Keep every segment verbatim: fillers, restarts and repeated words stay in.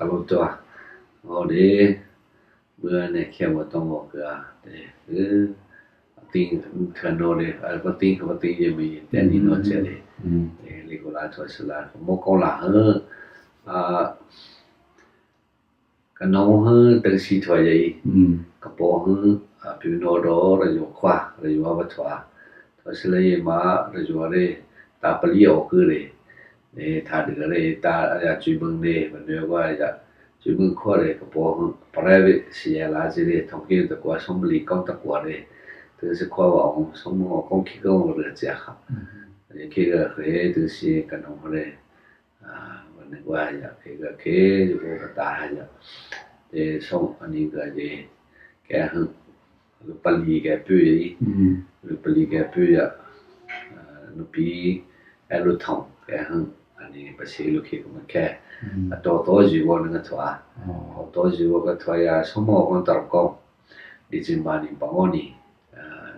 Kalo tua. Ode. Bơ ne khe wa tong wa kơ. Te. Ting thano de. Apa ting apa ting ye mi. Te ni no che de. Te li ko la tua sela. Mo ko la ha. A. Ka nong ha tang si tua ye. Ka po ha. A piu no do ra yo kwa ra yo wa tua. Tua sela ye ma ra yo de. Ta pali o kơ de. Ne ta de re ta ya chui bang de, ba ne wa ya chui bang kwa de ka po hu, private si ya la zi de, thong ke ta kwa som li kong ta kwa de, te si kwa wa ong som mo kong ki kong re zi ha. Ne ke ga re te si ka nong re, a, ba ne wa ya ke ga ke, ko ka ta ha ya. Te som ani ga ye, ke hu. Lu pali ke pui ya i. Lu pali ke pui ya. Lu pi, e lu thong ke hang. Ani pasi lu ki kuma ke. A to to ji wo nang tua. To to ji wo ka tua ya somo kon tar ko. Di jin ba ni pa ngo ni.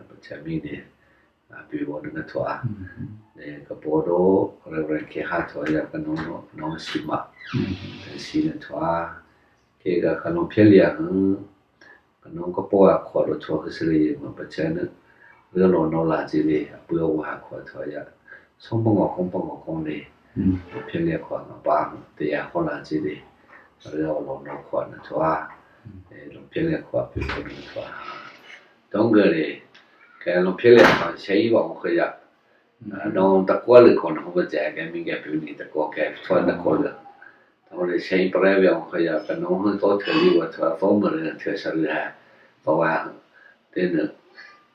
Pachami ni. Pi wo nang tua. Ne ka podo re re ke ha tua ya ka no no no si ma. Si nang tua. Ke ka ka no pia lia hang. Ka nong ka po a khua lo chua ka sri ma pa chana. Lo lo no la chi le, a pua wa khua thua ya. Song pa ngok kong pa ngok kong le. Lo phian le khua nga pa, te ya khua la chi le. Lo lo no khua na thua. Lo phian le khua phi khua na thua. Tong ka le. Ka lo phian le khua sai wa khua ya. Nong ta khua le khua na khua ba cha ka mi ka phi ni ta khua ka thua ta khua le. Tong le sheng pare we ong khaya ka nong hang to theli wa thua fo ma le thua sa le ha. Pa wa te ne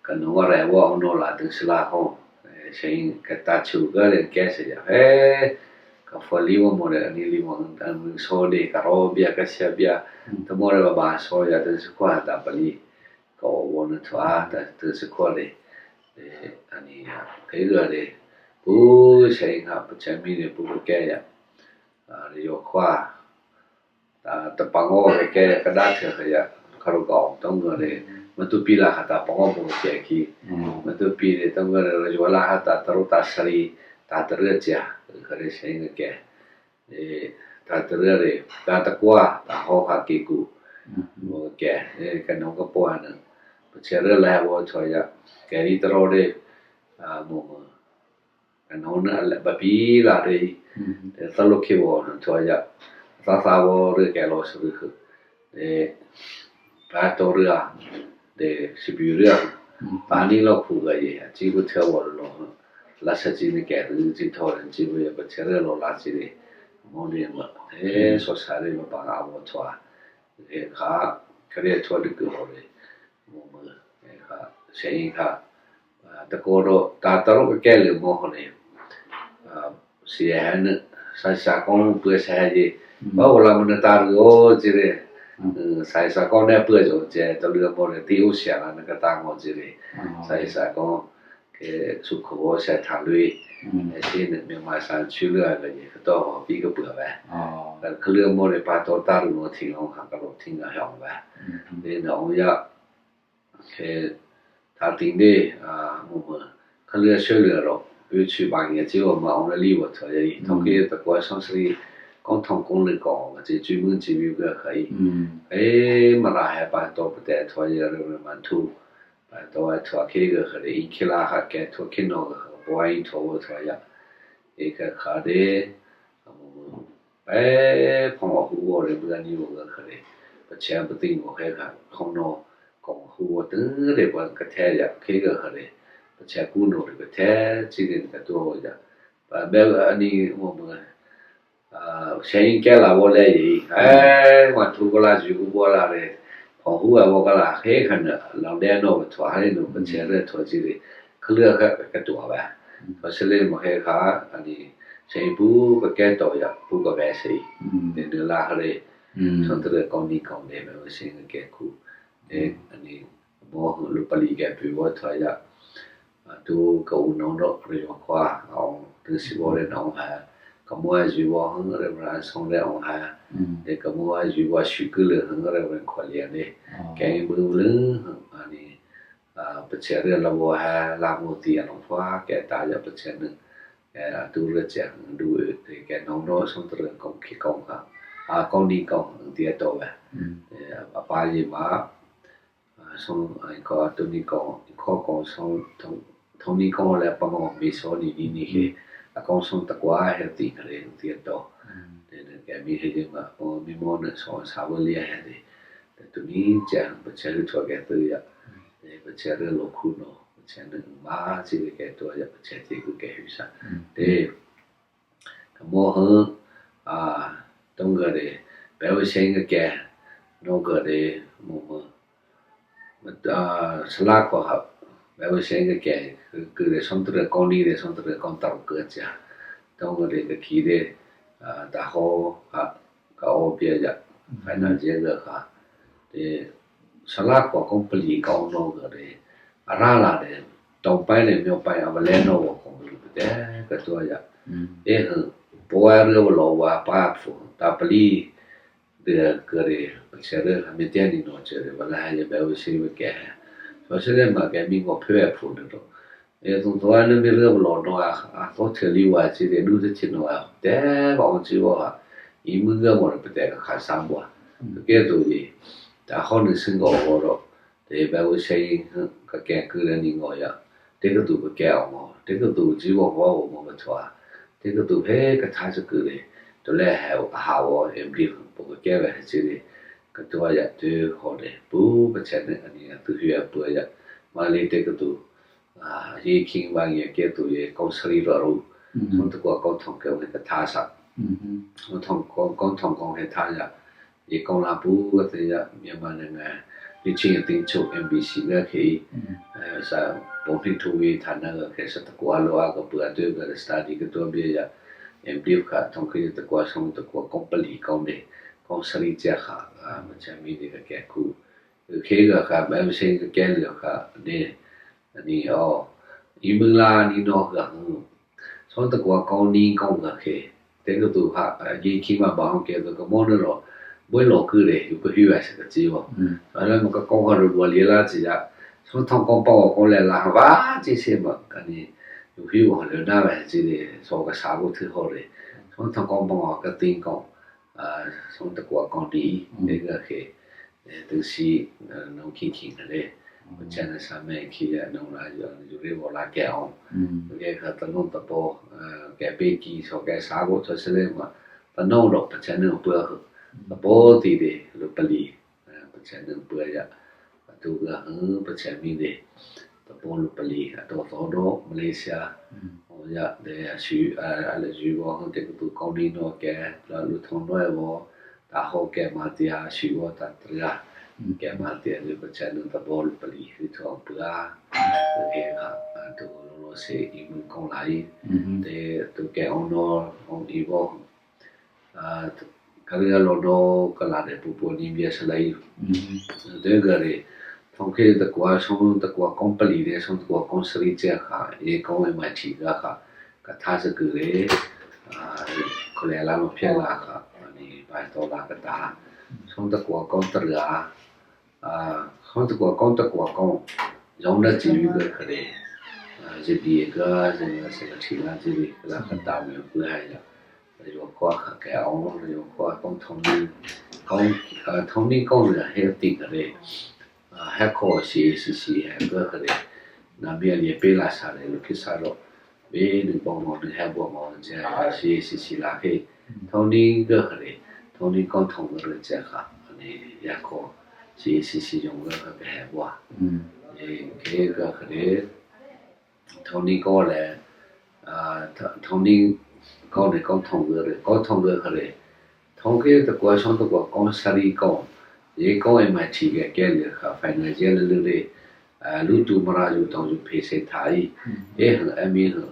ka nong wa re wa ong no la te sila ho. Sheng ka ta chu ka le ke se ya. He ka fo li wa mo le ni li wa ang so de ka ro bia ka sia bia. Ta mo le ba ba so ya te su kwa ta pa li. Ka o wo na thua ta te su kwa le. Ani ka i le. Pu sheng ha pa cha mi le pu ka ya. Re yo khua. Ta pa ngo re ke ka da the khaya. Ka ru ka ong tong ka re. Ma tu pi la ha ta pa ngo bu ke ki. Ma tu pi re tong ka re re yo la ha ta ta ru ta sari. Ta ta re cha. Ka re se nge ke. Ta ta re re. Ta ta kwa. Ta ho ha ki ku. Mo ke. Ka nong ka po na. Pa che re la wo cho ya. Ke ri ta ro re. Mo mo. Ka nong na la ba pi la re. Te sa lo ke wo na cho ya. Sa sa wo re ke lo su re. Te pa to re a. Te si pi re a. Pa ni lo khu ga ye. A chi ku the wo lo. La sa chi ni ke re chi to re chi wo ya pa che re lo la chi re. Mo ni ma. Te so sa re ma pa ga wo cho a. Te ka ka re cho de ku ho re. Mo mo. Te ka se ka. Ta ko ro ta ta ro ke le mo ho re. Si han sa sa kong pue sa ye. Ba wo la mo na ta ro chi re. Sa sa kong ne pue jo che ta lu mo re ti u sia la na ka ta ngo chi re. Sa sa kong ke su ko wo sa ta lu. Si ne me ma sa chu lu ga ye ka to ho pi ka pue ba. Ka lu mo re pa to ta ro ti long ka ka lo ti nga hong ba. Ni na ong ya. Ke ta ting de, a, mo mo. Ka le shwe le ro. Yu chi ba nge chi wo ma ong le li wo to ye. Tong ke ta kwa song sri. Kong tong kong le kong, ma chi chi mun chi yu ga khai. E, ma la he pa to pa te to ye re re man tu. Pa to a to ke ga khai. I ke la ha ke to ke no ga. Bo ai to wo to ya. E ka kha de. A, mo mo. Pe phong wa hu wo re bu ni wo ga kha re. Pa cha pa ting wo he kha. Khong no kong hu wo te re pa ka the ya ke ga kha re. Pa cha ku no re ka the chi re ka to ya. Pa be ani mo mo. A, sheng ke la wo le yi. E, wa tu ko la ju ku bo la re. Phong hu wa wo ka la he kha na. La de no to ha re no pa cha re to chi re. Ka le ka ka to ba. Ka se le mo he kha ani. Sheng pu ka ke to ya pu ka be se. Ne ne la hare. Song te le kong ni kong de me sheng ke ku. E ani mo lu pa li ke pu wo to ya. Tu ka u nong ro re yo kwa ong te si wo re nong ha. Ka mo a ju wo hang re ra song re ong ha. E ka mo a ju wo shu ku le hang re re kwa li ne. Ke bu le ani. A, pa che re la wo ha la mo ti a long pua ke ta ya pa che ne. A, tu re che du ke nong no song tre kong ki kong ha. အကောင်းနည်းကောင်း တိအတောဝဲ အပါယမ ဆုံး အကောင်း အတုနည်းကောင်း အကောင်းဆုံး ထုံးနည်းကောင်းလည်း ပမော်မီဆိုနည်းနည်းဟေ အကောင်းဆုံးတကွာ ဟဲသီကလေး တိအတော တဲကဲမီဟဲယမ မိမောနဲ့ ဆောင်းစားဝဲလျက်ဟဲတယ် တနည်းကြံ ပချဲရထွက်ခဲ့သူရ ပချဲရလို့ခုနော် ပချဲနေမှာ စီကဲတော့ရ ပချဲသေးကဲဟူစား တဲ ကမောဟ အာ တုံးကတဲ့ ဘဲဝဲဆိုင်ကကဲ နောကတဲ့ မမ မတ ဆလာခေါ်ဟပ် ဘဲဝဲဆိုင်ကကဲ ကတဲ့ ဆုံးတရကောင်းနည်းတဲ့ ဆုံးတရကောင်းတောင်ကကြ တုံးကတဲ့ ကခံတဲ့ အာ တဟော က ကအောပြရ ဖဲနာကျဲကခါ တဲ့ ဆလာခေါ် ကောင်းပလီကောင်းနောကတဲ့ အရလာတဲ့ တောင်ပိုင်းနဲ့ မြောက်ပိုင်း အဝလဲနောဝခေါ်လို့ ပတဲကတွားရ အဲဟ ပဝဲရဝလောဝါ ပါဖို့ တပလီ ဒီကရ ပချဲရ မတဲနီနောချဲရ ဝလာဟဲ ဘဲဝဲဆိုင်ဝဲကဲ ဆိုစလဲမကဲ မီးငေါ်ဖဲအဖို့တော့ အဲ သုံးသွင်းနေပြီ ရဘလောတော့ အသောထဲလီဝါ ချီတဲ့ ဒုတချင်တော့ တဲပါအောင် ချီဝါ အီမုန်းကမော် ပတဲကခါစမ်းဘွား ကဲသို့ဒီ တဟောနေ စင်ကောဝေါ်တော့ တဲ ဘဲဝဲဆိုင် ကကဲကုတဲ့ နည်းငေါ်ရ တဲကသူ ပကဲအောင်မော် တဲကသူ ချီဝါ ဝါဝမော် မထွား တဲကသူ ဖဲကထားစကုတဲ့ တလဲဟဲ အဟဝေါ် အမ်ဒီ ပကကဲဝဲ ချီတဲ့ ကတွားရ တဲဟော်တဲ့ ပူ ပချဲနဲ့ အနည်း သူဟူအပှဲရ မလေး တဲကသူ အာ ရေခင်းပါငယ်ကဲ့သို့ ရေကောင်းစရီတော် ဆုံးတကွာ ကောင်းထောင်ကဲဝဲ ကထားစ ကောင်းထောင် ကောင်း ကောင်းထောင် ကောင်းဟဲထားရ ရေကောင်းလာပူ ကသရ မြန်မာနိုင်ငံ နှစ်ခြင်းအသင်းချုပ် MBC ကခဲ အဲ စာ ပုံနှိပ်ထုတ်ဝေဌာန ကခဲ ဆယ့်တစ်ကွာ လောအကပူ အတွေ့အကြုံ study ကတွားပြရ MDiv ခါ ထောင်ကဲတကွာ ဆုံးတကွာ ကောင်းပလီကောင်းတယ် ကောင်းစရီကျခါ အာ မချမ်းမီးဒီကကဲခု ခဲဂခါ ဘဲမစဲကကဲလခါ နေ အနည်း အီ အီမုန်းလါ နည်းနောက ဆုံးတကွာ ကောင်းနည်းကောင်းကခဲ တဲကသူဟ ရေခင်းမှာ ဘာအောင်ကဲသို့ ကမောနလော ဘွဲလော်ကုတယ် ယူကဟူဝဲစကစံဝေါ် အလမကကောင်းဟရဘွားလီလာစံရ ဆုံးထောင်ကောင်း ပေါ့ကောင်းလဲလာ ဘာစံစဲမ ကနည်း ယူဟူဝဲလနာဝဲစံတယ် စောကစားဖို့ ထုဟော်တယ် ဆုံးထောင်ကောင်း ပေါ့ကသင်းကောင်း အာ ဆုံးတကွာ ကောင်းနည်း တဲကခဲ အဲ သူစီ အဲ နုံးခင်းခင်းကလေး ပချဲနဆာမဲခံရ နုံးလာယူ ယူရဝေါ်လာကဲအောင် ကဲခါ တနုံးတပေါ် အဲ ကဲပေးကီ ဆော်ကဲစားဖို့ ဆိုစလဲမှာ တနုံးတော့ ပချဲနုံးပှဲ တပေါ်တည်တယ် လူပလီ အဲ ပချဲနုံးပှဲရ အတူကဟ ပချဲမီးတယ် တပေါ်လူပလီ အတော်သောတော့ မလေးရှား ဟောရ တဲ အဆူ အဲ အလယူဝေါ် ဟောတဲကသူ ကောင်းနည်းနောကဲ လူထုံးနောဝေါ် တဟောကဲမၤတရာ ဆူဝေါ်တတရာ ကဲမၤတရာ ဒီးပချဲနုံးတဘီလူပလီ ဟူထီၣ်ပှၤ ကဲခါ အတူကလောလောဆယ် အီမုန်းကောင်းလာအံၤ တဲ တူကဲအီၤနီၤ အီၤအံၤဘီ အာ ကရၢအလီၢ်ဒီကလာ်ဒီး ပူၤပူၤနံၤဘျဲၣ်စလၢအံၤ တဲကရၢ ထုံးခဲတကွာ ဆုံးတကွာ ကောင်းပလီဒီး ဆုံးတကွာ ကောင်းစရီကျခါ ရေကောင်း MIT ကျခါ ကထါစကုၤရ့ၣ် ခလဲလါမဖျဲလါခါ န့ၣ် ဘၣ်တီလါကတၢ် ဆုံးတကွာ ကောင်းတရၢၣ် ဆုံးတကွာ ကောင်းတကွာ ကောင်း ရောင်နၢ်စံဝံၤကခရဲၣ် ယဒံအက ယစကထံလါစံဝံၤ လါကတၢ်မ့ၢ်ပှဲၤဟဲယၤ ယိၤခွါခကဲအီၤ ယိၤခွါ ကောင်းထုံးနံၤ ကောင်း ထုံးနံၤ ကောင်းနံၤ ဟဲတံၢ်ကရဲၣ် ဟဲခီၣ် CACC ဟဲကခရဲၣ် နမ့ၢ်အလံာ်ပ့လၢ်ဆါရဲၣ် လၢခံစးဒီး ဘ့ၣ်နုာ်ဘီမီၤ နုာ်ဟဲဘီမီၤ ကဲ CACC လၢဖဲ ထုံးနံၤကခရဲၣ် ထုံးနံၤ ကောင်းထုံးကရဲၣ် ကဲခါ န့ၣ် ယၤခီၣ် CACC ယိၤကခကဟဲဘီ ကဲကခရဲၣ် ထုံးနံၤ ကောင်းလဲၣ် ထုံးနံၤ ကောင်းန့ၣ် ကောင်းထုံးကရဲၣ် ကောင်းထုံးကရဲၣ် ထုံးက့တကွၢ် ဆုံးတကွၢ် ကောင်းစရီကောင်း ယဲကောင်း MIT ကဲကဲလၢခါ final year လၢလၢရ့ၣ် လူတူၢ်မရၤယူၤ တောင်ယူၤဖ့းစ့ထါအံၤ အဲၣ်ဟၢ အဲၣ်မ့ၢ်ဟၢ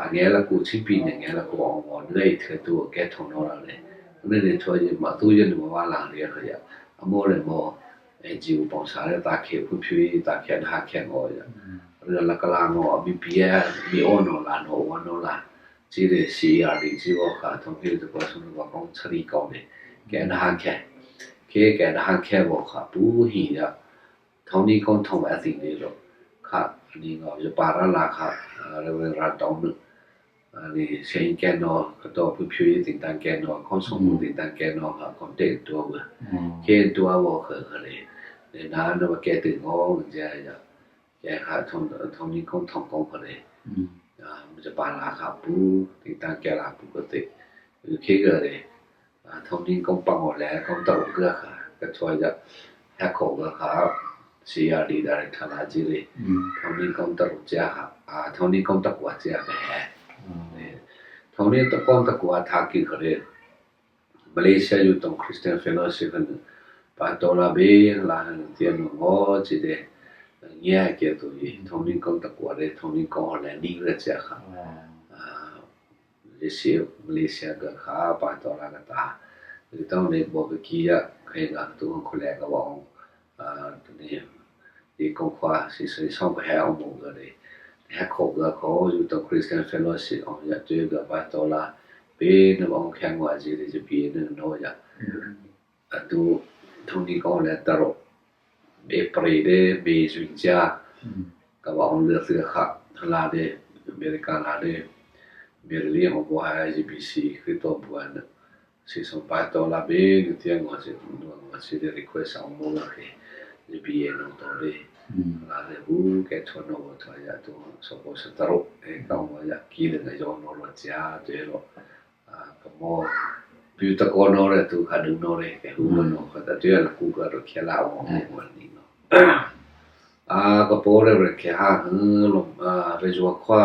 အငဲလၢကိး ချင်းပြည်နယ် ငဲလၢကိးအီၤမီၤ နွဲၣ်အံၤထဲသိးကဲထီၣ်နီၢ်လၢန့ၣ် နန့ၣ်ထီၣ်ယမၤသူယန့ၣ်မၤဝါလၢန့ၣ်ခါယၤ အမိၢ်န့ၣ်မီၤ NGO ပီၣ်ဆၣ်လၢတၢ်ခဲးဖုဖုတၢ်ခဲးနဟးခဲးအီၤယၤ ရၢလၢကလါမီၤ အမံၤပံၤယဲ မံၤအီၣ်နီၢ်လၢနီၢ်ဝါနီၢ်လၢ စံးဒ် စံးယၤဒ် စံးဝီခါ ထုံးက့တကွၢ် ဆုံးတကွၢ် ကောင်းစရီကောင်းန့ၣ် ကဲနဟးခဲး ကဲကဲနဟးခဲးဘီခါ ပူၤဟံၣ်ယၤ ထုံးနံၤ ကောင်းထုံးဝဲအသံၣ်န့ၣ်လီၤ ခါ နံၤနီၤ ယပာ်ရၤလၢခါ ရဝဲရၤတီနုာ် အန့ၣ် ဆဲးကဲနီၢ် ကတီၢ်ဖုဖုယသ့ၣ်တၢ်ကဲနီၢ် ခီၣ်ဆူၣ်မူသ့ၣ်တၢ်ကဲနီၢ် ဟးကီၢ်တဲၣ်တူၢ်ဝဲ ခဲတူၢ်ဝဲဃၢၤဃၢၤန့ၣ် န့ၣ်နၤနဘၣ်ကဲတ့ၢ်ငီၢ် ကဲယၤ ကဲဃာ် ထုံးနံၣ်ကုန်း ထုံးကုန်းဃၢၤန့ၣ် မ့ၢ်ပာ်လၤဃာ်ပူၤ သ့ၣ်တၢ်ကဲလၤပူၤကသ့ၣ် ခဲဂၤန့ၣ် ထုံးနံၣ်ကုန်း ပာ်ငီၢ်လဲၣ် ကုန်းတရူးကဲဃာ် ကထွဲယၤ ဟဲခိၣ်ကဲဃာ် စံယၤဒံးဒၣ်ရ့ၣ်ထၣ်လါက့ၤရ့ၣ် ထုံးနံၣ်ကုန်းတရူးကဲဃာ် ထုံးနံၣ်ကုန်းတကွၢ်ကဲဃာ် ထုံးနံၣ်ကုန်းတကွၢ်ထးက့ၤဃီၤန့ၣ် Malaysia Youth Christian Fellowship န့ၣ် ပၢ်တီလါဘ့ၣ်လါဟဲနုာ်သ့ၣ်နီၣ်ငီၢ်က့ၤဒဲး ငဲၤကဲသိးအံၤ ထုံးနံၣ်ကုန်းတကွၢ်ဒဲး ထုံးနံၣ်ကုန်းဟီၣ်လဲၣ်နံၣ်ရဲၣ်ကဲဃာ် ယစံး Malaysia ကဲဃာ် ပၢ်တီလါကတၢၢ် ဒီးတၢ်န့ၣ် ဘီကကံယၤ ခဲဂၤကတိၤခိၣ်လဲၣ်ကဘၣ်အီၤ တနံၤ ယကုန်းခွါ စံးစိၤဆီကဟဲအီၤမ့ၢ်ဂ့ၤန့ၣ် ဟဲခိၣ်ကဲဃာ် Youth Christian Fellowship အီၤယၤ တုၤကဲပၢ်တီလါ ဘ့ၣ်နဘၣ်အီၤခဲငီၢ်က့ၤဒဲး ယပံၤန့ၣ်နီၢ်ယၤ အဒိ ထုံးနံၣ်ကုန်းလဲၣ်တရူး April ဒဲး May ယုၢ်ကၠါ ကဘၣ်အီၤလၢသုးဃာ် လါဒဲး အမဲရကၤလါဒဲး မဲရလံ အီၤဘီဟဲ ယဘံၣ်စံး ခရံာ်တီပူၤန့ၣ် စံးစိၤပၢ်တီလါဘ့ၣ်နုာ်သ့ၣ်နီၣ်ငီၢ်က့ၤ ဒွးငီၢ်က့ၤဒဲး request အီၤမ့ၢ်ဂ့ၤ ယဘံၣ်ယဲနီၣ်တီၤဒဲး လါဒဲးဘူး ကဲထိၣ်နီၣ်ဝဲထိၣ်ယၤ တိၢ်ဆီဖိစတရူး ကီၢ်မီယၤ ကံလၢနယီၢ်နီၣ်ရီၣ်ကၠါ တဲလီၤ ကမီၤ ပုၢ်တကီနီၣ်ရဲၣ် တုၤခးဒုးနီၣ်ရဲၣ် ကဲဟူးဝဲနီၣ် ဃီတၢ်တုၤလၢကူကဒီးခဲလၢာ်အီၤ မ့ၢ်ဝဲန့ၣ်နီၣ် အကပီၤရဲၣ်ရဲၣ်ခဲဟးဟၢလီၤ ရယွၤခွါ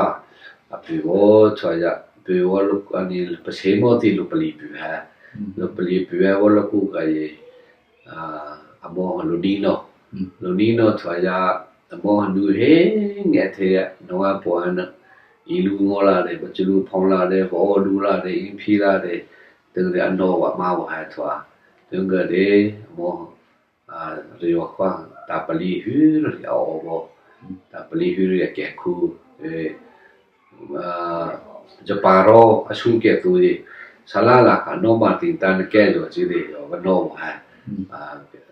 အပုၢ်ဝဲၢ်ထိၣ်ယၤ ပုၢ်ဝဲၢ်လၢ အန့ၣ် ပဆ့မိၣ်သံလီၤပလံၤပုၢ်ဟဲ လီၤပလံၤပုၢ်ဟဲဝဲလၢကူကယံၤ အမိၢ်လီၤနံနီၣ် လီၤနံနီၣ်ထိၣ်ယၤ အမိၢ်ဟးနုာ်ဟ့ၣ်ငဲၤထဲ နီၢ်ဝဲပှၢ်န့ၣ် အံၤလူၤငီၢ်လၢ်ဒဲး ပစလူဖီလၢ်ဒဲး ပအီၣ်ဒူလၢ်ဒဲး အံဖံလၢ်ဒဲး တုၤဒဲးအနီၢ်ဝဲမါဝဲဟဲထိၣ် တုၤကဲဒဲး အမိၢ် ရယွၤခွါ တၢ်ပလံၤဟုရံၤအီၤဘီ တၢ်ပလံၤဟုရံၤအကဲခိၣ် ယပၢ်ရီအဆူၣ်ကဲသိးယံၤ စလါလၢ်ဃာ်နီၢ်မၤတံၢ်တၢ်နကဲယီၤက့ၤဒဲး ယီၤကနီၣ်ဝဲဟဲ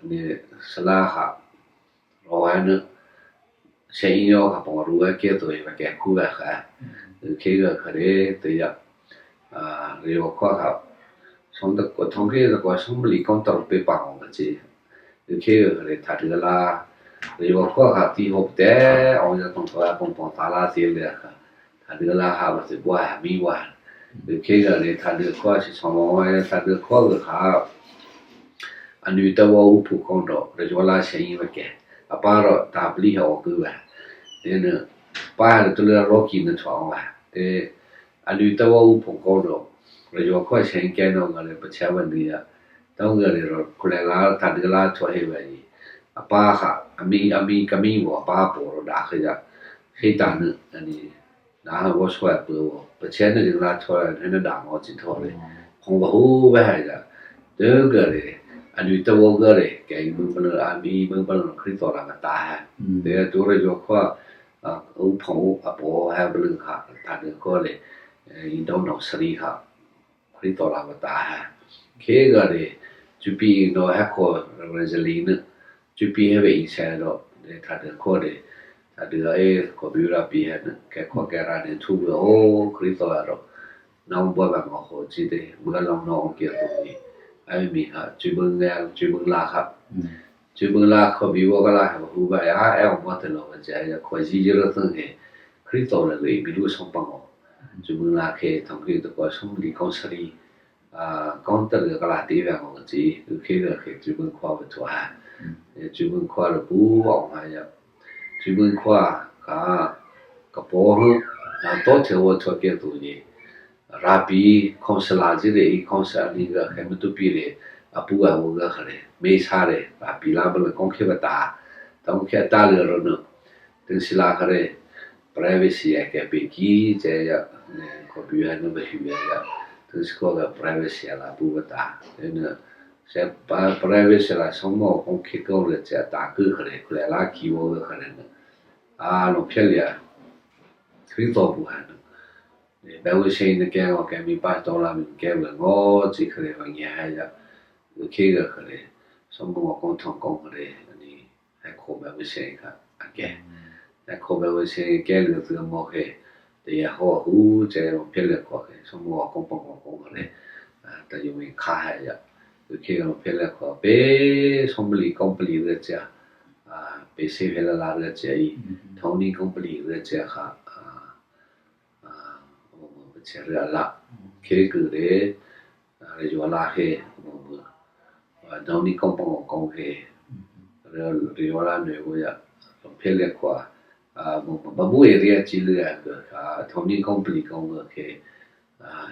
န့ၣ် စလါဃာ် ရီဝဲန့ၣ် ဆဲးအံၤယီၤဃာ်ပှၤရူဝဲကဲသိးယံၤ ပကဲခိၣ်ဝဲဃာ် ခဲဂၤဃာ်ဒဲး တယၤ ရယွၤခွါဃာ် ဆီတကီၢ် ထီၣ်ခံတကီၢ် ဆီမလံၤကီၢ်တရူးပ့ပာ်အီၤက့ၤ ခဲဂၤဃာ်ဒဲး ထးဒုးလၢ် ရယွၤခွါဃာ်တံၤဟိၣ်ပတဲ အီၤယၤတီတီအပူၤပူၤသးလၢ်သ့လၢာ်ဃာ် ထးဒုးလၢ်ဟးဝဲသ့ၣ်ဘှါဟးမံဝဲ ခဲဂၤန့ၣ် ထးဒုးခွါ စံးဆီမီၤဝဲ ထးဒုးခွါဂၤဃာ် အနုၢ်တဝီအူဖိကိဒီး ရယွၤလၢ်ဆဲးအံၤဝဲကဲ အပၢ်ဒီးတၢ်ပလံၤဟဲအီၣ်ကုဝဲ ဒ်န့ၣ် ပၢ်ဟဲလၢတလၢရီကံၤန့ၣ်ထီၣ်အီၤဝဲ တဲ အနုၢ်တဝီအူဖိကိဒီး ရယွၤခွါဆဲးအံၤကဲနီၣ်ဂၤန့ၣ် ပဆဲးဝဲန့ၣ်ယၤ တဂၤန့ၣ်ဒီး ခိၣ်လဲၣ်လၢ် ထးဒုးလၢ်ထိၣ်ဟ့ၣ်ဝဲအံၤ အပၢ်ဃာ် အမံၤ အမံၤကမံၤဝဲ အပၢ်ပိာ်ဒီးဒၣ်ဃာ်ယၤ ဃ့တၢ်န့ၣ် အန့ၣ် နဟးဝီဆွဲပၢၤဝဲ ပဆဲးန့ၣ်ဒုးလၢ်ထိၣ်န့ၣ် နဒၣ်မီၤစံးထီၣ်န့ၣ် ခီပဟူဝဲဟဲယၤ တဂၤန့ၣ် အနုၢ်တဝီဂၤန့ၣ် ကဲအံၤမုၢ်ပလၢၢ် အမံၤမုၢ်ပလၢၢ် ခရံာ်သီလၢ်ကတၢၢ်ဟဲ တဲတူၢ်ရယွၤခွါ အူဖိအပီၢ်ဟဲပလၢၢ်ဃာ် ထးဒုးခွါန့ၣ် အံၤဒီးနီၢ်စရံဃာ် ခရံာ်သီလၢ်ကတၢၢ်ဟဲ ခဲဂၤန့ၣ် စုပံအံၤဒီးဟဲခိၣ် ရဝဲစလံၤန့ၣ် စုပံဟဲဝဲအံၤဆဲးဒီး ထးဒုးခွါန့ၣ် ထးဒုးအ့ၣ် ခိၣ်ဘံရၤပံဟဲန့ၣ် ကဲခိၣ်ကဲရၤန့ၣ် ထူဝဲအိၣ် ခရံာ်သီလၢ်ဒီး နီၢ်ဘှါဘၣ်မီၤဃိးကံဒဲး ဘှါလီၤနီၢ်အီၣ်ကဲသိးန့ၣ် အမံၤဃာ် စုဘုလၢ် စုဘုလၢ်ဃာ် စုဘုလၢ်ခိၣ်ဘံဝီကလၢ်ဟဲပဟူဘၣ်ယၤ အဲၣ်အီၤမီၤတလီၤဝဲကဲယၤ ခိၣ်ယံယရသ့ၣ်န့ၣ် ခရံာ်သီလၢ်လၢအံၤမံၤဒိၣ်ဆီပှၤမီၤ စုဘုလၢ်ခဲ ထီၣ်ခံတကီၢ် ဆီမလံၤကီၢ်စရံ ကီၢ်တရူးကလၢ်တ့ဝဲမီၤကစံ အုၣ်ခ့ဂၤခဲ စုဘုခွါဝဲထိၣ်ဟဲ စုဘုခွါလၢပူၤအီၤဟဲယၤ စုဘုခွါဃာ် ကပီၤဟု နတီၢ်ထဲဝီထိၣ်ကဲသိးန့ၣ် ရၤပံ councillor ကံဒဲးအံၤ councillor န့ၣ်ဂၤခဲမ့ၢ်တူၢ်ပံန့ၣ် အပူၤအဝဲဂၤဃာ်န့ၣ် မ့ၢ်ဆါန့ၣ် ရၤပံလၢပလၢၢ်ကီၢ်ခဲပတၢ် တၢ်ကီၢ်ခဲအတၢ်လၢာ်ရီန့ၣ် တုၤစံးလၢ်ဃာ်န့ၣ် privacy အကဲပ့ၤကံ ကဲယၤ ခိၣ်ဘံဟဲန့ၣ်ပဟံးဝဲယၤ တုၤစ့ၢ်ကီးဂၤ privacy လၢပူၤပတၢ် န့ၣ် စဲးပ privacy လၢဆီမီၤကီၢ်ခဲကီၢ်လၢကဲအတၢ်ကုၢ်ဃာ်န့ၣ် ခုလဲၤလၢခံဝီဂၤဃာ်န့ၣ် အလီၤဖျဲၣ်လံ ခရံာ်သီပူၤဟဲန့ၣ် ဘဲဝဲဆ့နကဲဂီၤကဲမံၤ ပၢ်တီလၢ်မံၤနကဲဝဲဂီၤ စံးခရံာ်ဝဲညါဟဲယၤ အုၣ်ခ့ဂၤဃာ်န့ၣ် ဆီမီၤကီၢ်ထီၣ်ကီၢ်ဃာ်န့ၣ် အန့ၣ် ဟဲခိၣ်ဘဲဝဲဆ့ခါ အကဲ ဟဲခိၣ်ဘဲဝဲဆ့ကဲလၢသုးမီၤဃဲ ယဟောဟူး ကဲ လီုဖဲလဲၣ်ခွါကဲ ဆီမိၢ်ဂီၤကိ ပှၤဂီၤကိ ကဲ တယုံအံၤခါဟဲယၤ လီုဖဲလဲၣ်ခွါ ပ့ ဆီမိၢ်လံၤကိ ပလံၤရၢကဲ ပ့ စ့ဖဲလၢလါရၢကဲအံၤ ထိနံၣ်ကိ ပလံၤရၢကဲခါ ပဆဲးရၢအလၢ ခဲကုၢ်န့ၣ် ရယွၤလၢဟဲ ထိနံၣ်ကိ ပှၤဂီၤကိ ခဲ ရယွၤလၢနွံဝဲယၤ လီုဖဲလဲၣ်ခွါ ဘဘူၣ်အ့ၣ်ရံအစံလၢအက ထိနံၣ်ကိ ပလံၤကိ ခဲ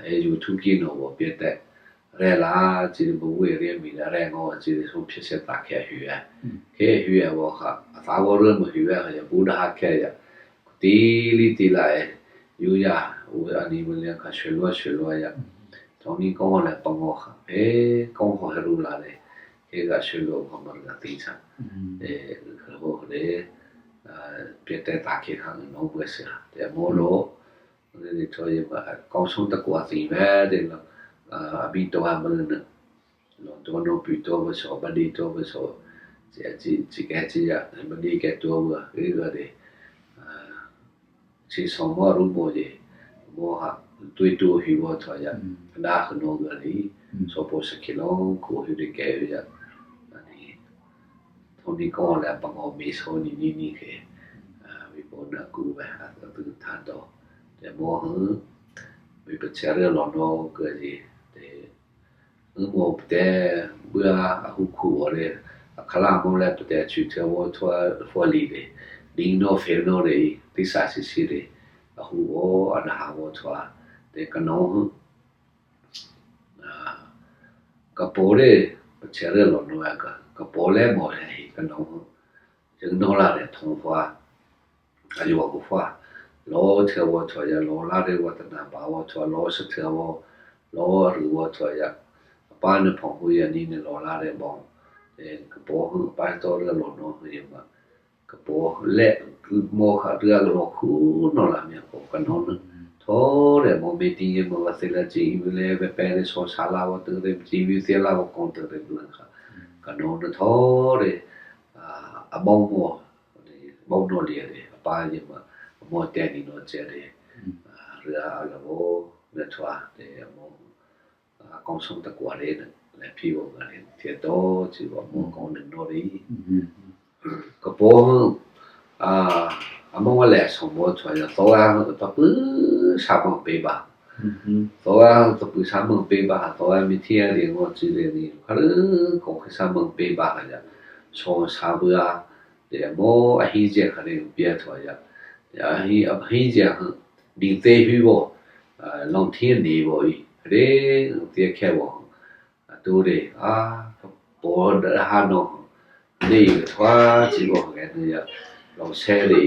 အဲယူၤထူကံနီၤဝဲ ပျဲတဲ ရဲၣ်လၢစံ ဘဘူၣ်အ့ၣ်ရံအမံၤလၢ ရဲၣ်ငီၢ်စံ ဆိဖဲဆဲးသးခဲဟုၣ်ဝဲ ခဲဟုၣ်ဝဲဝဲခါ အသးဝဲရၢမုၢ်ဟုၣ်ဝဲခါ ယဘူၣ်တဟါခဲယၤ တံၤလံတံၤလၢအဲ ယူၤယၤ အနံၤမ့ၢ်လၢခါ ဆွဲလွဲဆွဲလွဲယၤ ထိနံၣ်ကိလၢပှၤဂီၤခါ ဖဲကိဟီၣ်ဟဲရူလာ်န့ၣ် ခဲဂၤဆွဲလွဲခီမီတဂၤသံဆး တဲ ခရဟိၣ်န့ၣ် ပျဲတဲသးခဲခါ နီၢ်ဘှဲစှၤ တဲအမိၢ်လီၤ န့ၣ်ထီၣ်ယမး ကိဆီတကွၢ်သံဝဲဒၣ်လီၤ အမံၤတီဟဲမနုၤန့ၣ် လီၤတီနီၢ်ပၢၢ်တီပစီၤ ဘၣ်ဒ့တီပစီၤ စံးကဲစံးယၤ ဘၣ်ဒ့ကဲတီဝဲ ဂ့ၤဂၤဒဲး စံးဆီမိၢ်ရူမိၢ်ယဲ မိၢ်ဟး တွံၢ်တူၢ်ဟံးဝီထီၣ်ယၤ ကဒါကနီၢ်ဂၤန့ၣ် ဆီဖိစခ့လီၤ ခိၣ်ဟံးဒံးကဲယၤ အန့ၣ် ထိနံၣ်ကိလၢပှၤဂီၤမ့ၢ်ဆီနံၤနံၤနံၤခဲ ဝံၤပိာ်နၢ်ကူဝဲ အသုထါဒီး တဲမိၢ်ဟၢ မ့ၢ်ပဆဲးရၢလီၤနီၢ်ကဲယဲ တဲ အမိၢ်ပတဲ ဘုရား အဟူးခူၣ်အီၤန့ၣ် အခီလၢမိၢ်လၢပတဲ ဆူၣ်ထၢဝီထွါ ဖီလံၤန့ၣ် ဒ်နီၢ်ဖဲနီၢ်န့ၣ် သစ္စာရှိရှိန့ၣ် အဟူးအီၤ အနဟးဝီထွါ တဲကနီၢ်ဟၢ ကပီၤန့ၣ် ပဆဲးရၢလီၤနီၢ်ကဲ ကပီၤလဲၣ်မီၢ်ဟဲဟ့ၣ်ကနီၢ်ဟၢ ယကနီၢ်လၢ်န့ၣ် ထိၣ်ဖှါ အယွၤကဖှါ လီၤထၢဝီထွါယၤ လီၤလၢ်ရ့ဝီတနၢ်ပာ်ဝီထွါ လီၤဆၢထၢဝီ လီၤအရူဝီထွါယၤ အပၢ်န့ၣ်ဖီၣ်ဃုာ်ယၤနံၤန့ၣ် လီၤလၢ်ရ့ဘီ ကပီၤဟၢပၢ်တီရၢလီၤနီၢ်ဟၢယမး ကပီၤလဲၣ် မိၢ်ဃးတဂၤကလီၤခူၣ်နီၢ်လၢမ့ၢ်ကီး ကနီၢ်န့ၣ် ထီၣ်ရဲၣ် မိၢ်မ့ၢ်တံၤယဲမ့ၢ်ဝဲသ့လၢကံ အံၤဝဲလဲၣ် ဝဲပဲန့ၣ် ဆီဆါလၢဝဲတရ့ၣ် ပစံးဝံသ့လၢဝဲကိးတရ့ၣ်ဘျၢခါ ကနီၢ်န့ၣ်ထီၣ်ရဲၣ် အဘီမိၢ် ဘီနီၢ်လံၤဒဲး အပၢ်ယဲမး အမိၢ်တဲနံၤနီၢ်ကဲဒဲး ရၢအလီၢ်ဘီ လဲၤထွါတဲအမိၢ် ကိဆီတကွၢ်ဒဲး လဲၤဖံးဝီဂၤန့ၣ် ထဲတီစံးဝဲမိၢ်ကိးနုာ်နီၢ်ဒံး ကပီၤ အမိၢ်ဝဲလဲၤဆီၣ်ဘီထွါယၤ သီဝဲတပုၢ်ဆါမီၢ်ပ့ဘၣ် သီဝဲတပုၢ်ဆါမီၢ်ပ့ဘၣ် သီဝဲမ့ၢ်ထံၣ်အဒံးအဂီၢ်စုဒဲးန့ၣ် ခါလၢကိးခ့ဆါမီၢ်ပ့ဘၣ်ယၤ ဆီၣ်ဆါဘုရား တဲမိၢ်အဟံးယဲၢ်ခါန့ၣ် ပျဲထွါယၤ အဟံးယဲၢ် ဒ်သ့ၣ်ဟူဘီ လီၤထံန့ၣ်ဘီအံၤ ရ့သ့ခဲဘီ အတိၢ်ဒဲး အကပီၤဒၣ်ဟးနီၢ် ဒ်အံၤကထွါစံးဘီဂဲၤနုာ်ယၤ လီၤဆဲဒ်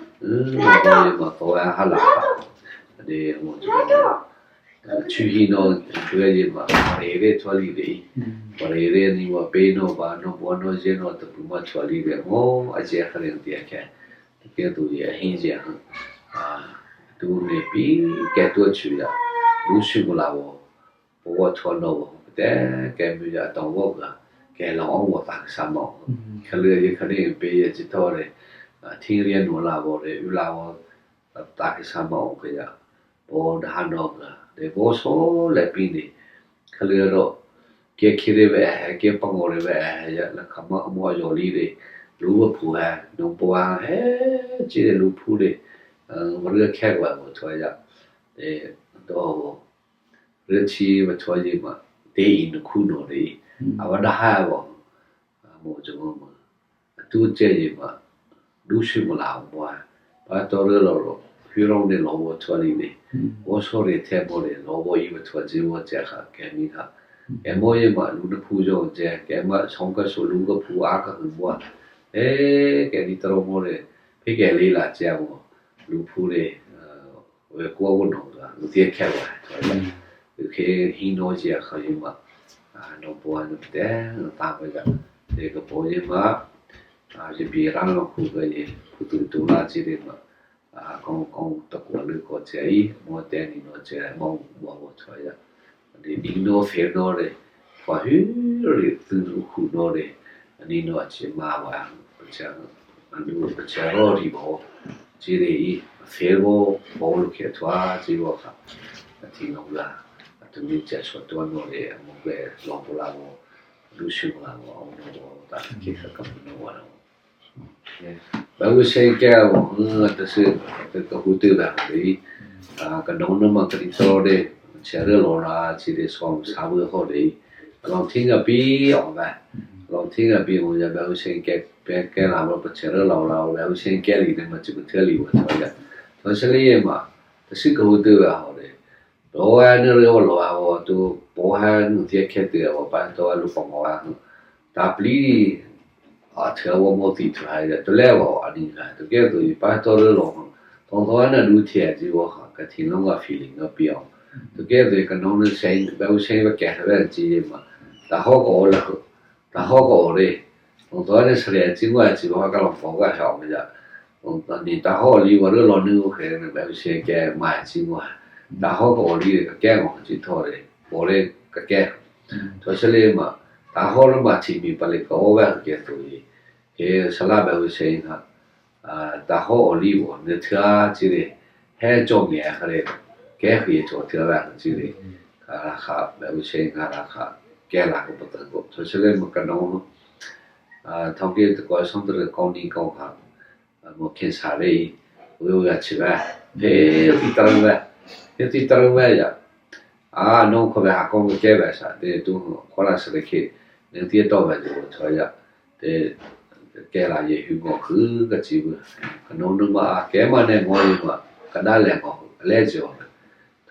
အံၤ ဘီယဲမးသီဝဲဟးလၢ် ဒ်အမိၢ် ဆူဟံးနီၢ် ထွဲယဲမး ပရ့ရ့ထွဲလံဒ်အံၤ ပရ့ရ့နံၤဝဲပ့ၤနီၣ်ဘၣ် နီၢ်ဘီနီၢ်ယဲၢ်နီၢ်တပူၤမးထွဲလံဒ်အမိၢ်အကဲခါန့ၣ် တကဲ တကဲသိးယဲအဟံးယဲၢ် တူၢ်န့ၣ်ပံၤကဲတိၢ်ဆူၣ်ယၤ လူၤဆူၣ်မုၢ်လၢ်ဝီ ပဝီထွဲနီၢ်ဝီ ပတဲကဲမုၢ်ယၤအတီၢ်ဝီဂၤ ကဲလီၤအီၣ်ဝီသးကဆးမီၢ် ခါလၢယဲခါန့ၣ် ပယဲၢ်စံးထီၣ်န့ၣ် ထံရံၣ်နီၢ်လၢ်ဝီန့ၣ် အုၣ်လၢ်ဝီ သးကဆးမီၢ်ကယၤ ပဝီတဟးနီၢ်ဂၤ ဒ်ဘီဆီလဲၣ်ပံၤန့ၣ် ခါလၢဒီး ကဲခ့ရ့ဝဲဟဲ ကဲပှၤဂီၤရ့ဝဲဟဲယၤ လၢခီမီၢ်အမိၢ်အယီၤလံန့ၣ် လူၤဝဲဖှူဟဲ နီၢ်ပှၤဟဲ က့ၤဒ်လူၤဖှူန့ၣ် ပရ့ခဲကွၢ်ဝဲထွဲယၤ ဒ်ဒီး ရ့ထံဝဲထွဲယဲမး တ့အံၤနခူၣ်နီၢ်န့ၣ် အဝဲဒၣ်ဟးဘီ အမိၢ်ကမၢ အတူၢ်ကဲယဲမး လူၤဆူၣ်မုၢ်လၢ်အမိၢ် ပှၤတီရၢလီၤလီၤ ဖုရီန့ၣ်လီၤဝီထွဲလံန့ၣ် ဝီဆီရ့ထဲမိၢ်န့ၣ် လီၤဝီအံၤဝဲထွဲက့ၤဝီကဲခါ ကဲမံၤခါ ကဲမိၢ်ယဲမး လူၤနဖှူယီၤကဲ ကဲမး ဆီကဆိးလူၤကဖှူအါကဟုၣ်ဘှါ အဲ ကဲဒ်တရီမိၢ်န့ၣ် ဖဲကဲလံလၢကဲမး လူၤဖှူန့ၣ် ဝဲကွၢ်ဝဲနီၢ်ဂၤ လူၤသ့ခဲဝဲ ကဟံးနီၢ်ယဲၢ်ခါယဲမး နီၢ်ပှၤန့ၣ်ပတဲ တၢ်ပယီၤ ဒ်ကပီၤယဲမး ယဘံၣ်ရၣ်လီၤခူၣ်ကယဲ ဖုသူၣ်တူၢ်လၢ်က့ၤဒ်မး ကိးကိးတကွၢ်လၢကိးကဲအံၤ မိၢ်တဲနံၤနီၢ်ကဲ မိၢ်ဝီဝီထွဲယၤ ဒ်ဒ်နီၢ်ဖဲနီၢ်န့ၣ် ထွဲဟုၣ်ရ့ၣ်သုးနူခူၣ်နီၢ်န့ၣ် အနံၤနီၢ်အစ့မးဝဲ ပဆဲး အနူပဆဲးရီၣ်ဒံးဘီ Ci de i, a fe bo, bo lu ke tua, ci bo ka. A ti no la, a tu ni cia so tua no de, a mo be lo bo la bo, lu si la bo, no bo, ta ke ka ka no bo la bo. Ba u se ke bo, ta se, ta ka hu tu ba de, a ka no no ma ka ri so de, cia de lo la, ci de so sa bu ho de, long ting a bi, o ba, long ting a bi, o ya ba u se ke, pe ke la bo, pa cia de lo la, ba u se ke li de ma ci bu te li bo, o ya. To se li ma, ta se ka hu tu ba ho de. Bo ha ne re wo lo ha wo tu, bo ha ne tie ke te wo pa to lu pong wo ha. Ta pli a te wo mo ti tu ha ya to le wo a ni ha to ke tu i pa to re lo. Tong to na du tie ji wo ha ka tin long a feeling a pi o. To ke tu ka nong ne sen ba u sen ba ke ha ba ji ma. Ta ho ko la. Ta ho ko re. Tong to ne sre ji wa ji wa ka long ko ga ha me ja. Tong to ni ta ho li wa re lo nu he ne ba se ke ma ji wa. Ta ho ko li ka ke mo ji to re. Bo re ka ke. To se le ma. Ta ho lo ma ji mi pa le ka o wa ke to ye. He sa la ba se ha. A, ta ho o li wo, ne thua ci le, he zong ye ha le, ke hui zong thua la ci le, ka la ka, ba u se ka la ka, ke la ko pa ta ko, to se le ma ka no, a, thong ke to ko song to le ko ni ko ha, a, mo ken sa le, u ya ci ba, he ti ta ba, he ti ta ba ya, a, no ko ba ha ko ke ba sa, de tu ko la se le ke, ne ti to ba de to ya. Te, ke la ye hu ngo khu ka ci bu. Ka no nu ma, ke ma ne ngo ye ma, ka da le ngo, le ci o.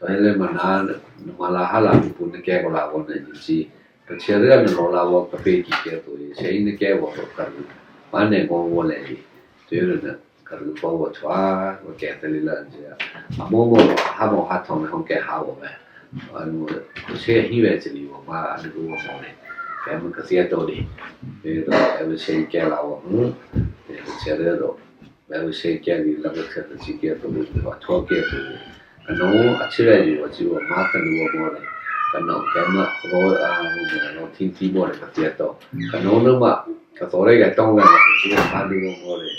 To he le ma na, nu ma la ha la pu ne ke ko la wo ne ni ci. Ka che re ne lo la wo ka pe ki ke to ye, se ne ke wo to ka ru. Ma ne ngo wo le ye. Te re ne, ka ru ko wo chwa, wo ke te li la je. A mo mo, ha mo ha to me hong ke ha wo me. Anu, ko se hi we ci li wo ma, anu ko wo mo le. Ke mo ka sia to di. Ke do, ke mo se ke la wo, hm. Ke mo se le do. Ke mo se ke li la ko se to ci ke to, wa to ke to. Anu, a ci le yi wo ci wo ma ka ni wo mo le. Ka no, ke ma, ko, a, mo mo, no, tin ti mo le ka sia to. Ka no no ma, ka to le ka tong le, ka sia ma ni wo mo le.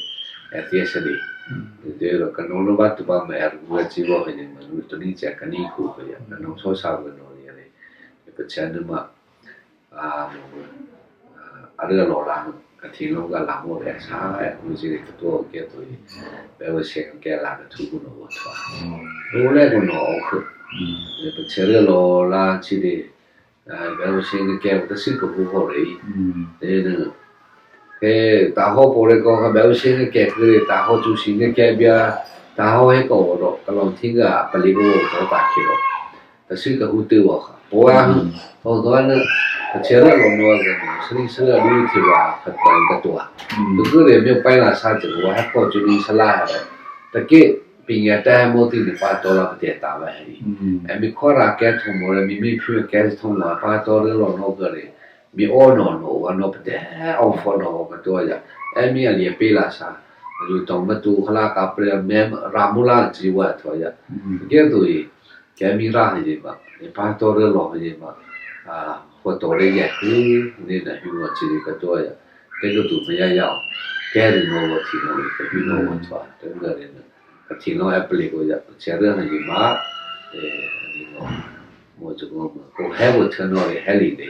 Ka sia se di. Te do, ka no no ba tu ba ma er, wa ci wo he ni ma, nu to ni cia ka ni ku ko ya. Ka no so sa wo no le. Ka cia no ma, a, a re lo la, ka tin long ka la mo le sa, e ku ci le ka to ke to ye. Ba u se ke la ka tu ku no wo to. Lo le ku no o ku. Ba che le lo la ci le, a, ba u se ke ke ta si ko ku ho le. Te ne, ke ta ho po le ko ka ba u se ke ke le, ta ho tu si ke ke bia, ta ho he ko wo ro, ka long ting ka pa li ko wo to ta ke ro. Ta si ka hu tu wo ka. Po wa, to to ne, ka che re lo no ka, sri sri a du ti wa, ka ta ka to. Tu ku le mi pai la sa ti wa, ha ko ju ni sa la ha. Ta ke, pin ya ta mo ti ni pa to la pa te ta wa he. E mi ko ra ke to mo le, mi mi phi ke to mo pa to le lo no ka le. Mi o no no, wa no pa te, o fo no ka to ya. E mi a le pe la sa. Lu tong ma tu ka la ka pre me ra mu la ti wa to ya. Ke tu i. Ke mi ra ha ye ma, e pa to re lo ha ye ma, a, ho to re ye hu, ni na hu wa ci le ka to ya. Te ka tu ma ya ya, ke re no wa ti no, ka hu no wa to, te ka re na. Ka ti no a pli ko ya, che re ha ye ma, e, ni no. Mo ju ko ma, ko he wo che no le he li de.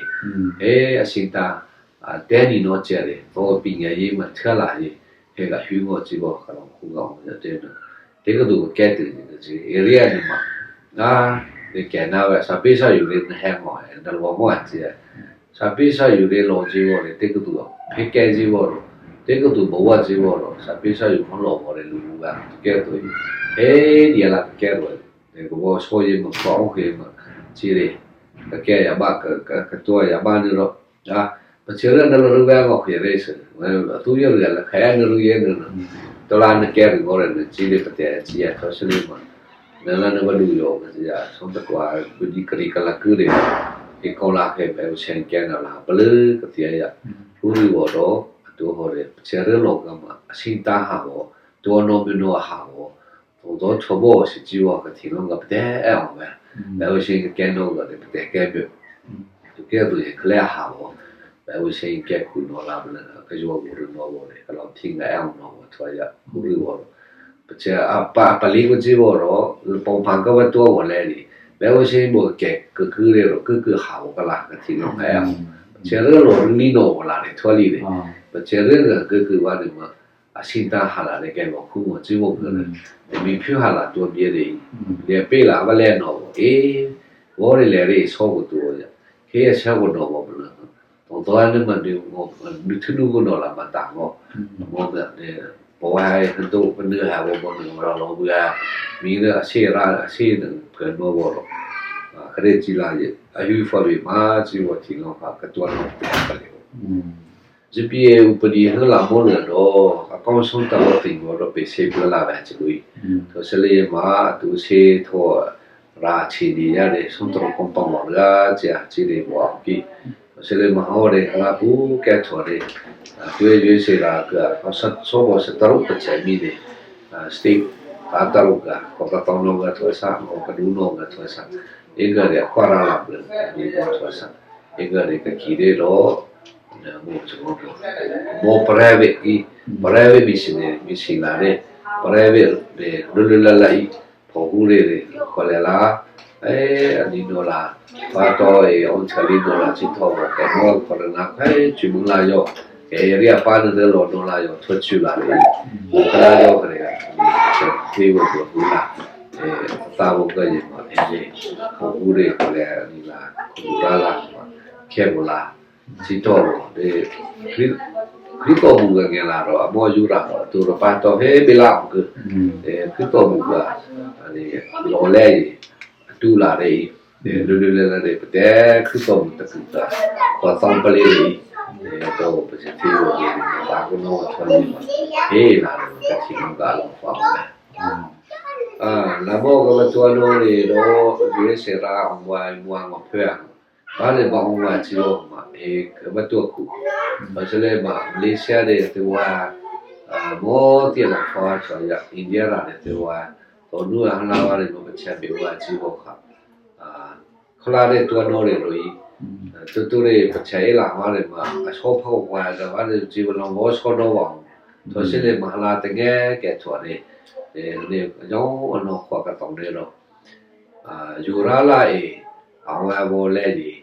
E, a sin ta, a, te ni no che le, ko pin ya ye ma che la ye. He ka hu ngo ci bo ka long ku nga ong ya te na. Te ka du ke te ni ka ci area ni ma. Na, ni ke na wa sa pi sa yu le na he ngo he, na lo ngo a ci ya. Sa pi sa yu le lo ci bo le, te ka du. He ke ci bo lo. Te ka du bo wa ci bo lo. Sa pi sa yu mo lo bo le lu wa. Ke to yi. He ni la ke lo. Ni ko bo so ye ma ko ong ke ma. Ci le. Ka ke ya ba ka, ka, ka to ya ba ni lo. A, pa che re na lo ru ba ngo ke re se. A tu yo re la ka ya na ru ye na. To la na ke ru ngo re na ci le pa te ci ya to se le ma. Na la na ba du yo ka ci ya. So ta kwa ku di ka ri ka la ku re. Ke ko la ke ba sen ke na la pa le ka ti ya. Ru ri wo do. Tu ho re. Pa che re lo ka ma. Sin ta ha wo. To no me no ha wo. Tong to cho bo si ci wa ka tin long ka pte e ong me. Ba u shen ka ken no ka de pte ke be. Tu ke tu ye kle ha bo. Ba u shen ke ku no la ba le ka yo bu ru no bo le ka long tin ka e ong no bo chwa ya ku ru wo. ပစံးအပလီကစံးဝီၤဒီး ပီၢ်ဖးကဝဲတွဲဝီၤလဲၣ်န့ၣ် မ့ၢ်ဝဲစ့ၢ်ဘီကဲကကုၢ်ရဲၣ်ဒီး ကုၢ်ကုၢ်ဟးဝီၤကလာ်ကထံၣ်နီၣ်ဖဲ ပစံးရ့လိာ်နံၣ်နီၣ်ဝီၤလၢ်န့ၣ် ထွဲလံန့ၣ် ပစံးရ့ဂၤကုၢ်ကုၢ်ဝဲန့ၣ်မ့ၢ် အဆံတၢ်ဟးလၢ်န့ၣ် ကဲလီၤခူမီၤစံးဝီၤကလၢာ် တမံၤဖုဟးလၢ်တွဲမံၤန့ၣ် လဲၤပ့ၢ်လၢ်အဝဲလဲၤနီၣ်ဝီၤ အ့ ဂီၢ်န့ၣ်လဲၤရ့အဆီကတိၤယၤ ခဲအဆၢကနီၣ်ဝီၤပလၢာ် တီတီန့ၣ်မး ဒုးထူနူကနီၣ်လၢမၤတၢ်ဂီၢ် မ့ၢ်န့ၣ် ပဝဲဟဲဟဲဒိၣ် ပနုာ်ဟဲဝီၤဘီန့ၣ် ဝဲလီၤလီၤဘှံး မံၤလၢအဆ့ရၣ်အဆ့န့ၣ် ဖၢၣ်နီၣ်ဝီၤဒီး ကရ့ၣ်ကံလါယဲ အဟူးဖီဘ့ၣ်မၤစံးဝီၤထံလီၤဖး ကတွၤနီၣ်ဖဲပလီၢ် စပံး ဥပဒေ ဟဲလီၤမီၢ်လၢာ်ဒီး အကီၢ်ဆိတၢ်လီၤတံၢ်ဝီၤဒီး ပ့ၤဆ့ပျၢလၢ်ဝဲစကွံာ် ထီၣ်ဆဲးလၢယမး အတုၤဆ့ထီၣ် ရၣ်ဆံးနံၤယါန့ၣ် ဆိတရူးကီၢ်ပီၣ်မီၣ်လၢအစ့ၢ် စ့ၢ်န့ၣ် ဘီအကံ ထီၣ်ဆဲးလၢမဟီၣ်န့ၣ် ဟဲလီၤပူၤကဲထီၣ်န့ၣ် တွဲယွဲစ့ၢ်ရၣ်က ဆိဘီၣ်စတရူးပစံးမံၤန့ၣ် state တၢ်တရူးက ကီၢ်ကသီနီၣ်ဂၤထီၣ်စၢ် ကီၢ်ကဒူနီၣ်ဂၤထီၣ်စၢ် အ့ၣ်ဂၤန့ၣ် အကွၢ်ရၣ်လၢ်ဘျၢ မံၤဘီထီၣ်စၢ် အ့ၣ်ဂၤန့ၣ် ကကံၤဒ့ဒီး မီၢ်စမီၢ် မီၢ် private အံၤ private mission န့ၣ် mission လၢ်န့ၣ် private န့ၣ် လွတ်လွတ်လပ်လပ်အံၤ ဖီၣ်ဟူးန့ၣ် ခီလဲၣ်လၢ အဲ အနံၤနီၢ်လၢ် ပၢ်တီအံၤ အီၣ်ဆၢလံနီၢ်လၢ် စံးထီၣ်ဘီၣ် ကဲနီၢ်ခီရနါ ဖဲဆူၣ်မုၢ်လၢ်ယီၤ ကဲအံၤရ့အပၢ်န့ၣ်လီၤနီၢ်လၢ်ယီၤ ထီၣ်ဆူၣ်လၢ်န့ၣ် ကလၢယီၤကရဲၣ် သ့ဝဲပှၤဟူးလၢ် သးဝဲကယဲၢ်မး ဖီၣ်ဟူးန့ၣ် ခီလဲၣ်အနံၤလၢ် ခီရၣ်လၢ် ခဲပူၤလၢ် စံးထီၣ်ဘီၣ် ခရံာ်သီၣ်မူၤဂၤငဲၤလၢ်ဒီး အမိၢ်ယူရၤဒီး အတိၢ်ရပၢ်တီဖဲဘ့လၢ်အီၤက ခရံာ်သီၣ်မူၤဂၤ လီၤလဲၣ်အံၤ အတူၢ်လၢ်ဒ်အံၤ လွတ်လွတ်လပ်လပ်န့ၣ် ပတဲခရံာ်သီၣ်မူၤတကုာ်သး ခီသီပလ့ၣ်ဒ်အံၤ ဒီးပစံးထံၣ်ဝဲန့ၣ် သးကနီၣ်ဝဲထီၣ်န့ၣ်မး ဟ့ၣ်လၢ်ဒီး ကထံၣ်နီၣ်ကအလီၢ်ဖးဝဲ လၢမီၢ်ကဘၣ်တွၤနီၣ်န့ၣ်ဒီး အဂ့ၢ်စ့ၢ်ရၣ်အီၣ်ဝဲမွၤမီၢ်ဖဲ ဘၣ်န့ၣ်ဘၣ်အီၣ်ဝဲစံးဝီၤမး အ့ ကဘၣ်တွၤခူၣ် ဘၣ်ဆၣ်လၢမး မလ့ၡါန့ၣ် သ့ဝဲ မီၢ်သ့ၣ်လီၤဖီထီၣ်ယၤ အ့ၣ်ဒံယါရၣ်န့ၣ် သ့ဝဲ တီနူအဟါလၢဝဲန့ၣ် မ့ၢ်ပဆၢဘ့ၣ်ဝဲစံးဝီၤခါ ခီလၢန့ၣ်တွၤနီၣ်န့ၣ်ဒီးအံၤ တိတိန့ၣ် ပဆၢအ့ၣ်လၢ်ဝဲန့ၣ်မး အဆီဖီၣ်ဝဲဒီးဝဲန့ၣ် စံးဝဲလီၤဂီၤဆီနီၣ်ဘၣ်အီၤ ထီၣ်ဆဲးလၢမဟါလၢတငဲၢ်ကဲထီၣ်န့ၣ် န့ၣ် ယီၤအနီၢ်ခွါကတီၢ်န့ၣ်ဒီး ယူၤရၤလၢ်အံၤ အဝဲအဝီၤလဲၣ်န့ၣ်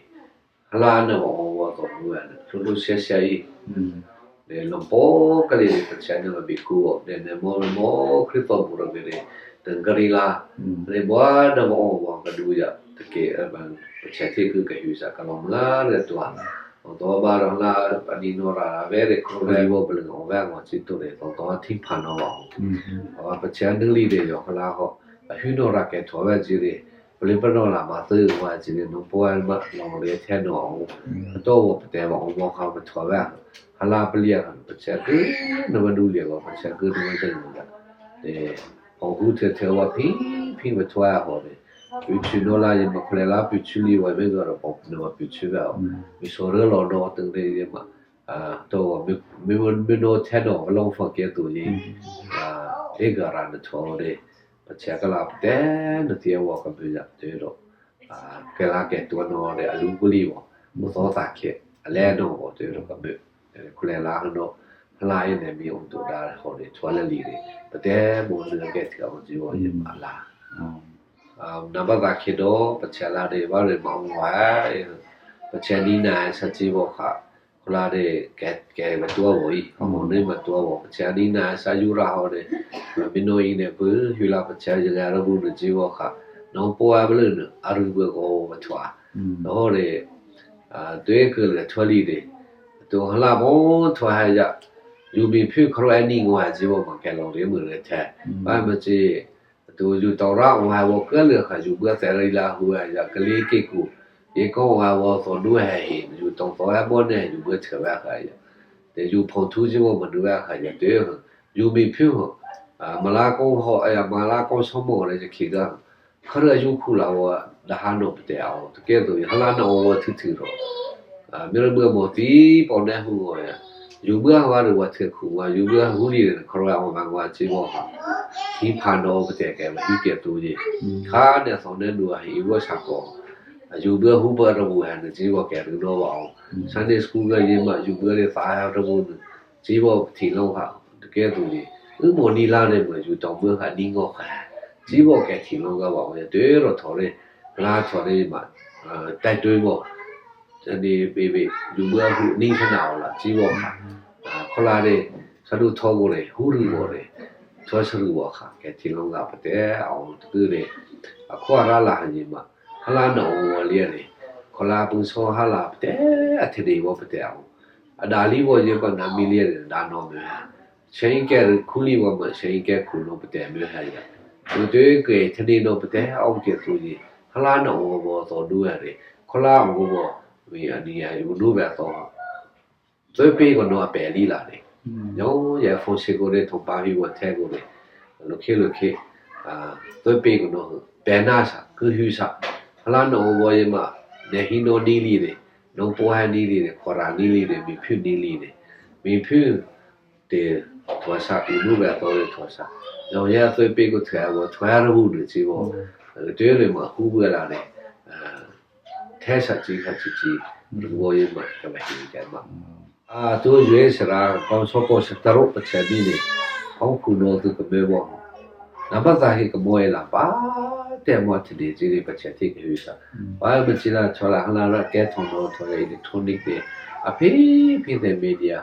ဟါလၢနဘၣ်အီၣ်ဝီၤတီနူန့ၣ် ကျိၣ်ကျိၣ်စဲစဲအံၤ န့ၣ် လီၤပီကလ့ၤန့ၣ် ပဆၢန့ၣ်မ့ၢ်ဘၣ်ကူအီၤ န့ၣ် န့ၣ်မီၢ်မီၢ်ခရံာ်သီၣ်မူၤတဂ့ၤန့ၣ် တဂ့ၤလၢ် န့ၣ် ဘၣ်နဘၣ်အီၣ်ဝီၤကဒုယၤ တက့ၢ် ပဆၢထံၣ်ကုကဟုးစ့ၢ်ကလီၤမုၢ်လၢ်လၢတွၤ အတီၢ်ဘၣ်ဒီးလၢ အနံၤနီၢ်ရၣ်ရၣ်ဝဲန့ၣ် ခီဖျိဝဲပလၢအီၣ်ဝဲအဂီၢ်စံးတိၢ်န့ၣ် တီတီထံဖးနီၣ်ဘၣ်အီၤ အဝဲပဆၢနုာ်လံန့ၣ် ယီၤဖျါဃီ အဟုးနီၢ်ရၣ်ကဲထီၣ်ဝဲက့ၤန့ၣ် ပလ့ပနီၢ်လၢမၤသုဝဲက့ၤန့ၣ် နီၢ်ပှၢ်မးလီၤရ့ထဲနီၣ်အီၤ အတီၢ်ဝီၤပတဲဘၣ်အီၤမီၢ်ဃီပထီၣ်ဝဲ ဟါလၢပလံၤအဃိ ပဆၢကုနဝဲဒူလံအဂီၢ် ပဆၢကုနဝဲတဂ့ၤဘၣ် ဖီၣ်ဟူးထဲထဲဝဲဖံဖံပထီၣ်အဃိန့ၣ် ပူၤဆူၣ်နီၢ်လၢယမ့ၢ်ခွဲးလၢပူၤဆူၣ်လံဝဲမ့ၢ်ဂ့ၤဒီး ပနဝဲပူၤဆူၣ်ဝဲအီၤ မ့ၢ်စီၤရၢလီၤနီၢ်တဂ့ၤမး တီၢ်ဝဲ မ့ၢ်နီၢ်ထဲနီၣ်ကလီၤဖီၣ်ကဲသိးယ့ၣ် အ့ၣ်ဂၤရၣ်နထီၣ်န့ၣ် ပဆၢကလၢ်ပတဲနသ့အဝီၤကမုာ်ယၤတဲဒီး ကဲလၢကဲတွၤနီၣ်ဒီးအလူကလံၤဘၣ် မူသီသးခဲ အလဲၣ်နီၣ်ဘၣ်တဲဒီးကမုာ် ခွဲးလၢဟနီၣ် ဖျါအံၤန့ၣ် မ့ၢ်အိၣ်ဒိၣ်ဒါဟီၣ်န့ၣ် ထွဲလၢလံၤန့ၣ် ပတဲမိၢ်နုာ်ကဲထီၣ်အီၤစ့ၢ်ကီးယမးလၢ် နဘၣ်သးခဲဒီး ပဆၢလၢန့ၣ် ဘၣ်န့ၣ်မၤအီၣ်ဝဲ ပဆၢဒ်နၤစ့ၢ်ကီးဘၣ်ဃး ခီလၢန့ၣ် ကဲကဲမၤတွၤဘၣ်အံၤ အမိၢ်နုာ်မၤတွၤဘၣ် ပဆၢဒ်နၤစ့ၢ်ယူရၤဟီၣ်န့ၣ် မ့ၢ်နီၢ်အံၤန့ၣ် ပဟုးလၢပဆၢယဂၤတပူၤန့ၣ်စ့ၢ်ကီးဘၣ်ဃး နီၢ်ပှၢ်ဘျုးန့ၣ် အရုၢ်ဘၢကီၢ်ပထွါ ဒီးဟီၣ်န့ၣ် တုၤကလၢာ်ထွဲလံၤန့ၣ် အတိၢ်ဟါလၢမီၢ်ထွဲဟဲယၤ ယူၤမ့ၢ်ဖုခရီၣ်အဲၣ်နံၣ်ဝဲစ့ၢ်ကီးဘၣ် ကဲလီၤရ့မုၢ်ရ့ထဲ ဘၣ်မ့ၢ်စ့ၢ် အတိၢ်ယူၤတီရၣ်ဝဲဟဲဝီၤကဲလၢာ်ဃာ် ယူၤဘၢသဲးရံလၢဟူးဝဲယၤ ကလ့က့ၢ်ကူၣ် ယဲကီၢ်ဝဲဝီၤသိးနူဟဲဟ့ၣ် ယူၤတီသီဟဲဘီၣ်န့ၣ် ယူၤဘၢဆှၢဝဲဃာ်ယၤ တဲယူၤဖီၣ်ထူစ့ၢ်ကီးမနုၤဝဲဃာ်ယၤ တဲ ယူၤမ့ၢ်ဖု မၤလၢကီၢ်ဟီၣ် မၤလၢကီၢ်ဆီမီၢ်န့ၣ် ယခံဂၤ ခရၢယူၤခူၣ်လၢဝဲ ဒၣ်ဟးနီၣ်ပတဲအီၤ တကဲသိး ယဟါလၢနအီၣ်ဝဲထုထုဒီး မ့ၢ်ရမုၢ်အမိၢ်သံ ပီၣ်နဲဟူးဂီၤယၤ ယူၤဘၢဟးဝဲဒီးဝဲထုခူၣ်ဝဲ ယူၤဘၢဟူးလံန့ၣ် ခရၢအီၣ်မၤကဝဲစ့ၢ်ကီးဃာ် ထံဖးနီၣ်ပတဲကဲဝဲဟံးကဲသိးယ့ၣ် ခါန့ၣ်သိးန့ၣ်ဒိးဟံးဝဲဆၢကီး ယူၤဘၢဟူးဘၢတပူၤဟဲန့ၣ် စ့ၢ်ကီးကဲရူၢ်နီၣ်ဘၣ်အီၤ Sunday school ဂ့ၤယ့ၣ်မး ယူၤဘၢန့ၣ်သးဟဲတပူၤန့ၣ် စ့ၢ်ကီးပထံၣ်လီၤဃာ် တကဲသိးယ့ၣ် အုမီၤနံၤလါန့ၣ် မ့ၢ်ယူၢ်တီမုၢ်ဃာ်နံၤငီၢ်ဃာ် စံးဘီၣ်ကဲထံၣ်လီၤဂာ်ဘၣ်ဝဲ တုၤထီၣ်ထီၣ်ရ့ၣ် လါထီၣ်ရ့ၣ်မး တဲတူၺ်းဘီၣ် န့ၣ်ဘ့ၣ်ဘ့ၣ် ယူၢ်မုၢ်အဟူးနံၤသနာ်အီၤလီၤ စံးဘီၣ်ဃာ် ခီလါန့ၣ် သရူးထီၣ်ကိၣ်န့ၣ် ဟူးရူၢ်ဘီၣ်န့ၣ် ထီၣ်သရူးဘီၣ်ဃာ် ကဲထံၣ်လီၤဂာ်ပတဲအီၤတကုၢ်န့ၣ် အခိၣ်အရၢ်လၢဟဲယံၤမး ဟါလၢနအိၣ်ဝီၤလံန့ၣ် ခီလါပုၢ်စီဟါလၢပတဲ အထံၣ်န့ၣ်ဝီၤပတဲအီၤ အဒၣ်လံဝီၤယဲၢ်ပနၤမံလံန့ၣ် ဒၣ်နီၢ်မ့ၢ်ဟဲ ဆဲးကဲရူၢ်ခူလံဝီၤမး ဆဲးကဲခူနီၢ်ပတဲမ့ၢ်ဟဲယၤ မ့ၢ်တုၤကဲထံၣ်န့ၣ်နီၢ်ပတဲအီၤကဲသိးယံၤ ဟါလၢနအိၣ်ဝီၤသိးဒူဝဲန့ၣ် ခီလါအိၣ်ဝီၤ မ့ၢ်အနံၣ်ယၤ ယူၢ်နူဘဲသိး သွဲပ့ၤကနီၤအပဲာ်လံလၢန့ၣ် ယဲ ယဲ ဖုန်း စ့ၢ်ကီးန့ၣ် ထုးပာ်ဟံးဝီၤထဲကိးန့ၣ် လီၢ်ခံလီၢ်ခံ သွဲပ့ၤကနီၤ ပဲာ်နၢ်ဆး ကုဟုဆး ဟါလၢနအိၣ်ဝီၤယဲၢ်မး နဲဟံးနီၢ်နံၤလံန့ၣ် နီၢ်ပိာ်ဟဲနံၤလံန့ၣ် ခိၣ်ရၢ်နံၤလံန့ၣ် မံၤဖုနံၤလံန့ၣ် မံၤဖု တထီၣ်ဆး ယူၢ်နူဘဲသိးန့ၣ်ထီၣ်ဆး ယဲ သွဲပ့ၤကထွဲဝီၤ ထွဲရူၢ်န့ၣ်စံးဝီၤ တုၤန့ၣ်မးဟူးဝဲလၢန့ၣ် ထဲဆးစံးခါစံးစံး ရူၢ်ယဲၢ်မး ကဘၣ်ဟံးကဲမး အတိယွဲၣ်စရၣ် ကီၢ်စီၤပီၣ်စတရိး ပဆဲးမံန့ၣ် ဟီၣ်ခိၣ်နီၢ်သုကမၢဘီၣ် နမ့ၢ်သးဟ့ၣ်ကမီၤအ့လး ဘၣ်တဲမီၤထံၣ်န့ၣ် က့န့ၣ် ပဆဲးထံၣ်ကဟုဆး ပှၤမ့ၢ်စံးလၢထီလၢဟါလၢကဲထီၣ်နီၣ်ထီၣ် electronic န့ၣ် အဖံဖံသ့ၣ် media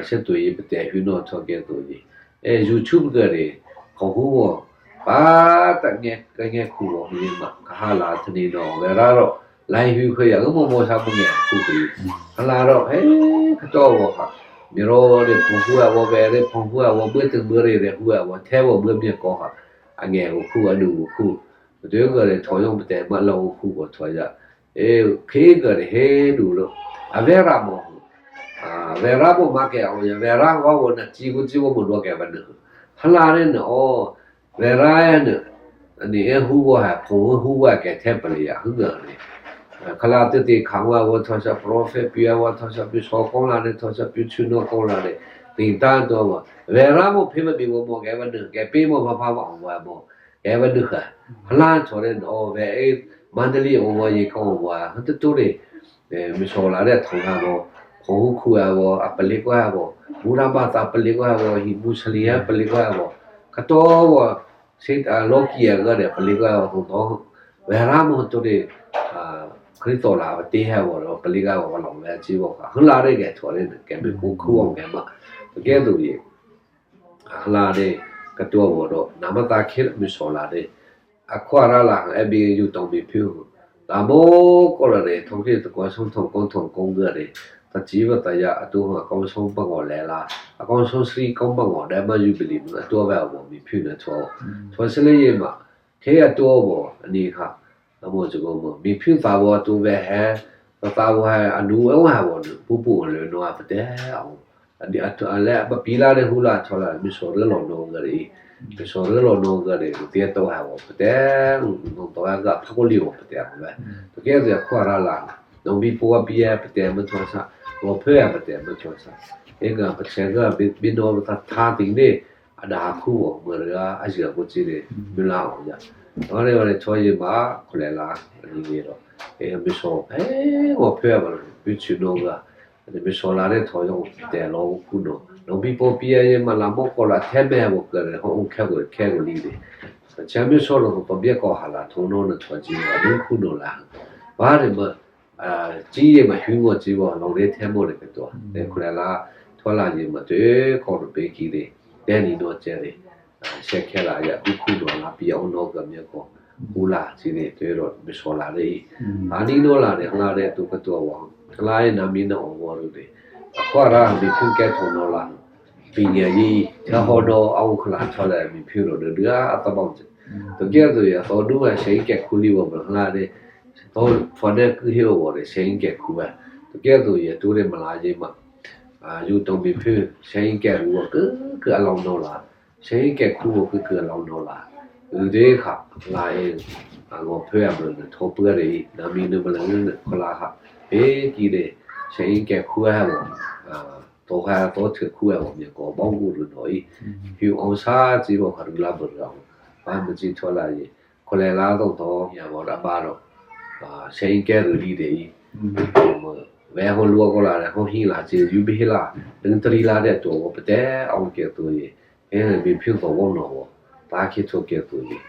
ဆက်သွယ်ရေး ပတဲဟုနီၣ်ထီၣ်ကဲသိးန့ၣ် အဲ YouTube က့န့ၣ် ကဟူးဝီၤ ပှၤတငဲၢ်ကငဲၢ်ခူဝီၤမ့ၢ်မး ကဟါလၢထံၣ်န့ၣ်နီၣ် ဝဲရၢ်ဒီး လၢဟုဃဲယၤ အမ့ၢ်မီၤဆါမုၢ်ငဲၢ်ခူက့ၤ ဟါလၢဒီး ဟဲ ကတီၢ်ဝီၤဃာ် မ့ၢ်ရီန့ၣ် ဖီၣ်ဟူးအဝီၤ ဝဲၢ်ရ့ၣ်ဖီၣ်ဟူးအဝီၤ ဘၢတံၢ်ဘၢရ့ၣ်ရ့ၣ်ဟူးအဝီၤ ထဲဝီၤဘၢမ့ၢ်ကီၢ်ဃာ် အငဲၢ်အိၣ်ခူ အဒူၣ်အိၣ်ခူ ပတုၤက့ၤထီၣ်ယီၤပတဲမးလၢအိၣ်ခူကီၢ်ထီၣ်ယၤ အဲ ခဲက့ၤဟဲဒူၣ်လီၤ အဝဲရၢ်မီၤ ဝဲရၢ်မီၤမးကဲအီၤယၤ ဝဲရၢ်ဝီဝီၤနစံးကီးစံးဝီၤ မ့ၢ်ဒွးကဲဝဲနုာ် ဟါလၢန့ၣ်န့ၣ် အီၤ ဝဲရၢ်န့ၣ် အန့ၣ် အဲ ဟူးဝီၤဟဲ ဖီၣ်ဟူးဝီၤကဲထဲပလံယၤ ဟုကန့ၣ် ခီလၢသုသ့ၣ်ခးဝီၤအဝီၤထီၣ်ဆး prophet ပျူၤအဝီၤထီၣ်ဆး ပျူၤစီၤကီလးန့ၣ် ထီၣ်ဆး ပျူၤဆူၣ်နီၣ်ကီလးန့ၣ် သ့ၣ်တၢ်တီဝီၤ ဝဲရၢ်မီၤဖဲမ့ၢ်မံၤဝီၤမီၤကဲဝဲနုာ် ကဲပ့မီၤဖးဖးဝီၤဝီၤမီၤ ကဲဝဲနုာ်ဃာ် ဟါလၢထီၣ်န့ၣ်န့ၣ် အီၤ ဝဲ မန္တလေး အိၣ်ဝီၤ ရေခမ်း အိၣ်ဝီၤ ဟဲတတိၢ်န့ၣ် မုၢ်စီၤလၢ်ဒဲးထီၣ်ဃာ်ဝီၤ ဖီၣ်ဟူးခူအဝီၤ အပလ့ကွၢ်ဝီၤ ဗုဒ္ဓဘာသာ ပလ့ကွၢ်ဝီၤ ဟံၣ်မူးစလ့ၣ်ဟဲပလ့ကွၢ်ဝီၤ ကတီၢ်ဝီၤ စ့ လီၢ်ခံအဂၤဒဲး ပလ့ကွၢ်ဝီၤ သိးသိး ဝဲရၢ်မီၤတတိၢ်န့ၣ် ခရံာ်သီလၢ်ပတဲဟဲဝီၤဒီး ပလ့ကွၢ်ဝီၤ ပလီၢ်ဝဲစ့ဝီၤဃာ် ဟါလၢဒဲးကဲထီၣ်န့ၣ် ကဲမ့ၢ်ကိးခူအီၤကဲမး တကဲသိးအံၤ ဟါလၢဒဲး ကတိၤဝီၤဒီး နမ့ၢ်သးခဲလၢာ်မုၢ်စီၤလၢ်ဒဲး အခိၣ်အရၢ်လၢ် အဲဘ့ၣ်ယူၢ်တီမံၤဖု လၢမီၤကီၢ်လၢ်န့ၣ် ထီၣ်က့ၤသကိး ဆီထောင် ကီၢ်ထောင် ကီၢ်ဂၤန့ၣ် သးစံးဘၣ်သးယၤ အတိၢ်အကီၢ်ဆီပဂီၢ်လဲၤလၢ် အကီၢ်ဆီစံကီၢ်ပဂီၢ် ဒဲးမး ယူဘလံၤမုၢ် အတိၢ်ဝဲအဝီၤမံၤဖုန့ၣ်ထီၣ် ထီၣ်ဆၢလၢယဲၢ်မး ခဲအတိၢ်အဝီၤအနံၤခါ အမိၢ်စ့ၢ်ကီးမ့ၢ် မံၤဖုသးဝီၤအတိၢ်ဝဲဟဲ ပသးဝီၤဟဲ အနူဝဲဝဲဟဲဝီၤန့ၣ် ပူၤပူၤလၢနီၢ်ပတဲအီၤ အလဲၤပပံလၢန့ၣ် ဟူလၢထီၣ်လၢ မုၢ်စီၤရၢလီၤနီၢ်ဂၤအံၤ မုၢ်စီၤရၢလီၤနီၢ်ဂၤန့ၣ် ကသ့တီၢ်ဟဲဝီၤပတဲ နီၢ်တီၢ်ဝဲဂၤဖးကိလံဝီၤပတဲအီၤဝဲ တကဲသိးအခိၣ်အရၢ်လၢ် နီၢ်ဘံၣ်ပိာ်ဘံၣ်ယဲၢ်ပတဲမ့ၢ်ထီၣ်ဆၣ် ဂီၤဖၢယဲၢ်ပတဲမ့ၢ်ထီၣ်ဆၣ် အ့ၣ်ဂၤပဆဲးဂၤဘံၣ်နီၢ်ပသးထါသံန့ၣ် အဒၣ်ဟးခူဝီၤမ့ၢ်ရၢ အယၢၢ်ဖိစံးန့ၣ် မုၢ်လၢ်အီၤယၤ ဒီးန့ၣ်ဝဲန့ၣ် ထီၣ်ယဲၢ်မး ခိၣ်လဲၤလၢ် အနံၤန့ၣ်ဒီး အ့ၣ် မုၢ်စီၤဖဲ ဂီၤဖၢယဲၢ်ဘၣ်လီၤ မုၢ်ဆူၣ်နီၢ်ဂၤ မုၢ်စီၤလၢ်ဒဲးထီၣ်ယီၤတဲလီၤခူနီၢ် နီၢ်ဘံၣ်ပိာ်ဘံၣ်ယဲၢ်မးလၢမီၤကီၢ်လၢ်ထဲမ့ၢ်ဟဲဝီၤကၢၤန့ၣ် ဟီၣ်အူခဲကိးခဲကိးလံန့ၣ် ပဆဲးမုၢ်စီၤလီၤ ပဘၣ်ကီၢ်ဟးလၢ်ထိၣ်နီၢ်န့ၣ်ထီၣ်ကံဝဲ မုၢ်ခူနီၢ်လၢ် ဘၣ်န့ၣ်မး စံးယဲၢ်မး ဟုမီၤစံးဝီၤ လီၤရ့ထဲမိၢ်န့ၣ်ကတိၤ တဲခိၣ်လဲၤလၢ် ထီၣ်လၢ်ယဲၢ်မး တခီၣ်တဘ့ၣ်ကံန့ၣ် တဲနံၤနီၢ်ကဲန့ၣ် ဆဲးခဲလၢာ်ယဲၢ် ဟုခူနီၢ်လၢ် ပယီၤအီၤနီၢ်ကမၠဲကီၢ် ဟူလၢ်စံးန့ၣ် တဲဒီးမုၢ်စီၤလၢ်ဒဲးအံၤ အနံၤနီၢ်လၢ်န့ၣ် လၢ်ဒဲးတူၢ်ကတိၤဝီၤ လၢ်နၤမံၤနအီၣ်ဝီၤဒုးန့ၣ် အခိၣ်အရၢ်မံၤဖုကဲထီၣ်နီၢ်လၢ် ပညာရေး ထဲဟီဒီးအအိၣ်ခလၢ်ထီၣ်လၢမံၤဖုးဒီးဒုးဒုးအသဘၣ် တကဲသိးယဲၢ် သီဒူဝဲဆဲးအံၤကဲခူလံဝီၤဘၣ်ဟလၢ်န့ၣ် သီဖီနဲၣ်ကုဟ့ၣ်အီၤဝီၤန့ၣ် ဆဲးအံၤကဲခူဝဲ တကဲသိးယဲၢ် တူၢ်န့ၣ်မလါယဲၢ်မး ယူၢ်တီမံၤဖု ဆဲးအံၤကဲရူဝီၤ ကုကုအလီၢ်နီၢ်လၢ် ဆဲးအံၤကဲခူဝီၤ ကုကုအလီၢ်နီၢ်လၢ် အုးဒ့ခး လၢ်အ့ၣ် အဂီၢ်ဖၢအဘျုးန့ၣ် ထီၣ်ပှဲၤဒ်အံၤ နၤမံၤနမလၢန့ၣ် ခီလၢ်ခး ဘ့ၣ်ကံန့ၣ် ဆဲးအံၤကဲခူဝဲဟဲဝီၤ သီခါသီထုးခူဝဲဝီၤ မ့ၢ်ကီၢ်ဘီကူရူၢ်နီၢ်အံၤ ဟူးအီၣ်ဆါစံးဝီၤ ခးရူၢ်လၢ်ဘရူၢ်အီၤ ဘၣ်မ့ၢ်စံးထီၣ်လၢ်ယဲၢ် ခိၣ်လဲၤလၢ်သီၣ်ထီၣ် ယဲၢ်ဝီၤဒၣ်ဘၣ်ဒီး ဆဲးအံၤကဲရူၢ်လံဒ်အံၤ ဝဲဟီၣ်လူအကီၢ်လၢ်န့ၣ် ဟီၣ်ဟံၣ်လၢ်စ့ ယူးဘ့ၣ်ဟ့ၣ်လၢ် တနံၤတရံးလၢ်ဒဲး အတီၢ်ဝီၤပတဲအီၤကဲသိးယဲၢ် အဲ မင်းဖုသို့ဝီနီၢ်ဝီ တၢ်ခံထိၣ်ကဲၣ်သိုၣ်န့ၣ်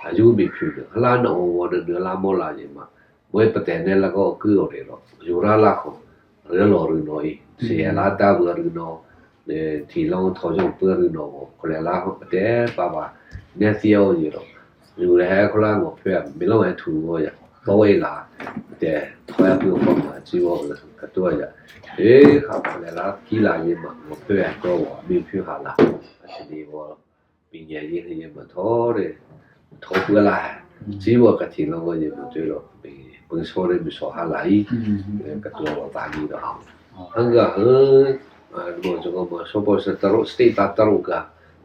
အယူးမင်းဖုန့ၣ် ဟလၢနအိၣ်ဝီနနၢၤလၢမိၢ်လၢ်ယံၤမး မွဲပတဲာ်နဲလၢကအိၣ်ကုၢ်အိၣ်ဒံးဒီး ယူၤရၢလၢ်ခိၣ် ရၢလီၤရုၢ်နီၢ်အံၤ စယဲၢ်လၢတၢ်ဝဲရုၢ်နီၢ် န့ၣ် ထံၣ်လီၤထီၣ်ယီၢ်ပၢရုၢ်နီၢ်ဝီ ခိၣ်လဲၤလၢပတဲပာ်ဘၣ် နဲသံအီၤယံၤဒီး ယူၤရၢဟဲခိၣ်လၢ ငီၤဖဲမ့ၢ်လီၤဟဲထူၣ်ဝီယၤ သီဝဲလၢ တဲထီၣ်ယၤပုၢ်ဖီမၤစံဝီကလၢကတိၤယၤ ဟ့ၣ်ခါခိၣ်လဲၤလၢခံလၢယံၤမး ငီၤဖဲဟဲတီဝီ မင်းဖုဟးလၢ် အန့ၣ်ဝီ ပညာရေး ယံၤမးထီၣ်ဒီး ထီၣ်ပှဲၤလၢ် စံဝီကထံၣ်လီၤဝီယံၤမး တုၤဒီး ပၢၤဆီဒီးမုၢ်ဆီဟါလၢ်အံၤ ကတိၤလီၤသးန့ၣ်ဒီး ဟဲဂၤဟဲ မ့ၢ်ကမၤ စီၤပီၣ်စတရိး စတ့တၢ်တရိးကါ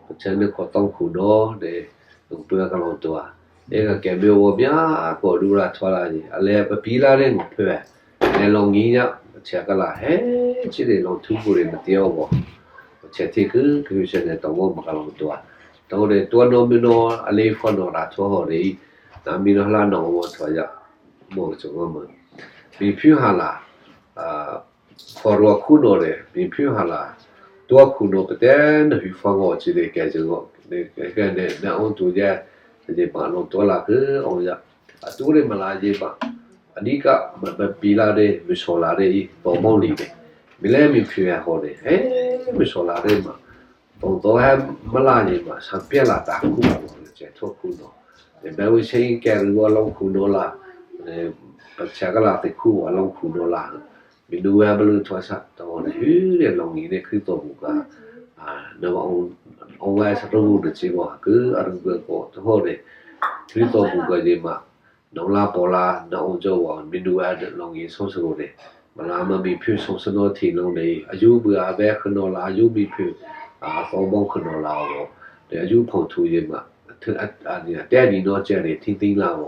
ပဆဲးန့ၢ်ခိၣ်တီခိၣ်နီၢ်ဒီး ပၢၤကလီၤတူာ် အဲကကဲမ့ၢ်ဝီမၠါ ကီၢ်ဒူရၢ်ထွါလၢ်ယံၤ အလဲၤပပံလၢ်ဒ်ငီၤဖဲ နဲလီၤငံၤညါ ပဆဲးကလၢ်ဟဲ ဆံးန့ၣ်လီၤထူပူၤန့ၣ် နတ့အီၤဘီ ပဆဲးထံၣ်ကု ကဟုဆဲးန့ၣ် တီၢ်ဝီမၤကလီၤတူာ် တီၢ်ဒီး တွၢ်နီၢ်မုၢ်နီၢ် အလ့ဖီနီၢ်ရၣ်ထွါဟီၣ်ဒီး နမံၤနီၢ်ဟလၢနီၢ်ဝီထွါယၤ မ့ၢ်ကမၤ မင်းဖုဟးလၢ် ဖီရိၤခူၣ်နီၢ်ဒီး မင်းဖုဟးလၢ် တွၢ်ခူၣ်နီၢ် ပတဲနဟုးဖီဂီၢ်စံးဒီး ကဲစ့ၢ်ကီး ကဲန့ၣ် နအိၣ်တူာ်ယဲ ယမၤလီၤတွၢ်လၢ်က အီၤယၤ အတူၢ်ဒ်မလါယံၤမး အနံၣ်က မပံလၢ်ဒ် မုၢ်ဆီလၢ်ဒ်အံၤ ဘီဘီလံၤန့ၣ် မ့ၢ်လၢမင်းဖုဟဲဟီၣ်န့ၣ် ဟဲ မုၢ်ဆီလၢ်ဒ်မး တီၢ်သီဟဲမလါယံၤမး ဆၣ်ပျဲလၢ်တၢ်ခူၣ်ဘၣ်ဝီ ကဲထီၣ်ခူၣ်နီၢ် ဘဲဝဲဆ့ကဲရူဝီလီၤခူၣ်နီၢ်လၢ် ပဆဲးကလၢ်သ့ၣ်ခူၣ်ဝီလီၤခူၣ်နီၢ်လၢ် မ့ၢ်နုၤဝဲဘျုးထွါဆၣ် တဟီၣ်န့ၣ် ဟုၣ်န့ၣ်လီၤငံၤန့ၣ် ခရံာ်သီဘူၣ်ကါ နမၤအီၣ်ဝဲစရူန့ၣ်စ့ၢ်ကီး ကအရုၢ်ဘၢကီး တဟီၣ်န့ၣ် ခရံာ်သီဘူၣ်ကါယံၤမး နီၢ်လါပီလါ နအိၣ်ကၠီဝီ မ့ၢ်နုၤဝဲလီၤငံၤဆိစရိၤန့ၣ် မလါမမင်းဖုဆိစနီထံၣ်လီၤန့ၣ် အယူးဘုၣ်အဘဲခနီၢ်လၢ် အယူးမင်းဖု အသီဘီခနီၢ်လၢ်အဂီၢ် ဒီးအယူးဖီၣ်ထူယံၤမး တဲနံၤနီၢ်ကဲန့ၣ် ထံသံလၢ်ဝီ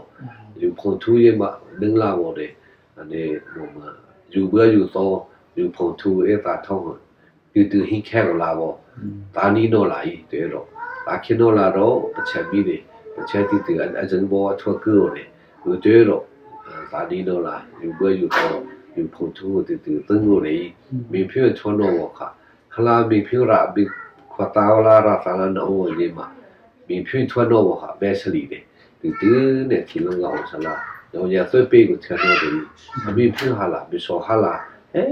ယူးဖီၣ်ထူယံၤမး နင်းလၢ်ဝီန့ၣ် အန့ၣ် ယူးဘုၣ်ယူးသီ ယူးဖီၣ်ထူအ့ၣ်သးထီၣ် တုၤတုၤဟံးခဲကလါဘီ သးနံၣ်နီၢ်လၢ်အံၤ တဲဒီး သးခံနီၢ်လၢ်ဒီး ပဆဲးမံန့ၣ် ပဆဲးတုၤတုၤ အစၢဘီအထွဲကုၢ်အီၤန့ၣ် ဂုာ်တုၤဒီး သးနံၣ်နီၢ်လၢ် ယူးဘုၣ်ယူးသီ ယူးဖီၣ်ထူ တုၤတုၤသၢနံၣ်န့ၣ်အံၤ မင်းဖုအထွဲနီၢ်ဝီခါ ဟလၢမင်းဖုရၣ် မ့ၢ်ခွါသးဝဲလၢရၤသးလၢနအိၣ်ယံၤမး မင်းဖုထွဲနီၢ်ဝီခါ ဘဲစလံၤန့ၣ် တုၤတုၤန့ၣ်ထံၣ်လီၤဂာ်အိၣ်စလၢ် ဒီးယၤသွဲၣ်ပ့ၢ်ကထၢနီၣ်န့ၣ် အမင်းဖုဟါလၢ် မုၢ်ဆီဟါလၢ် ဟဲ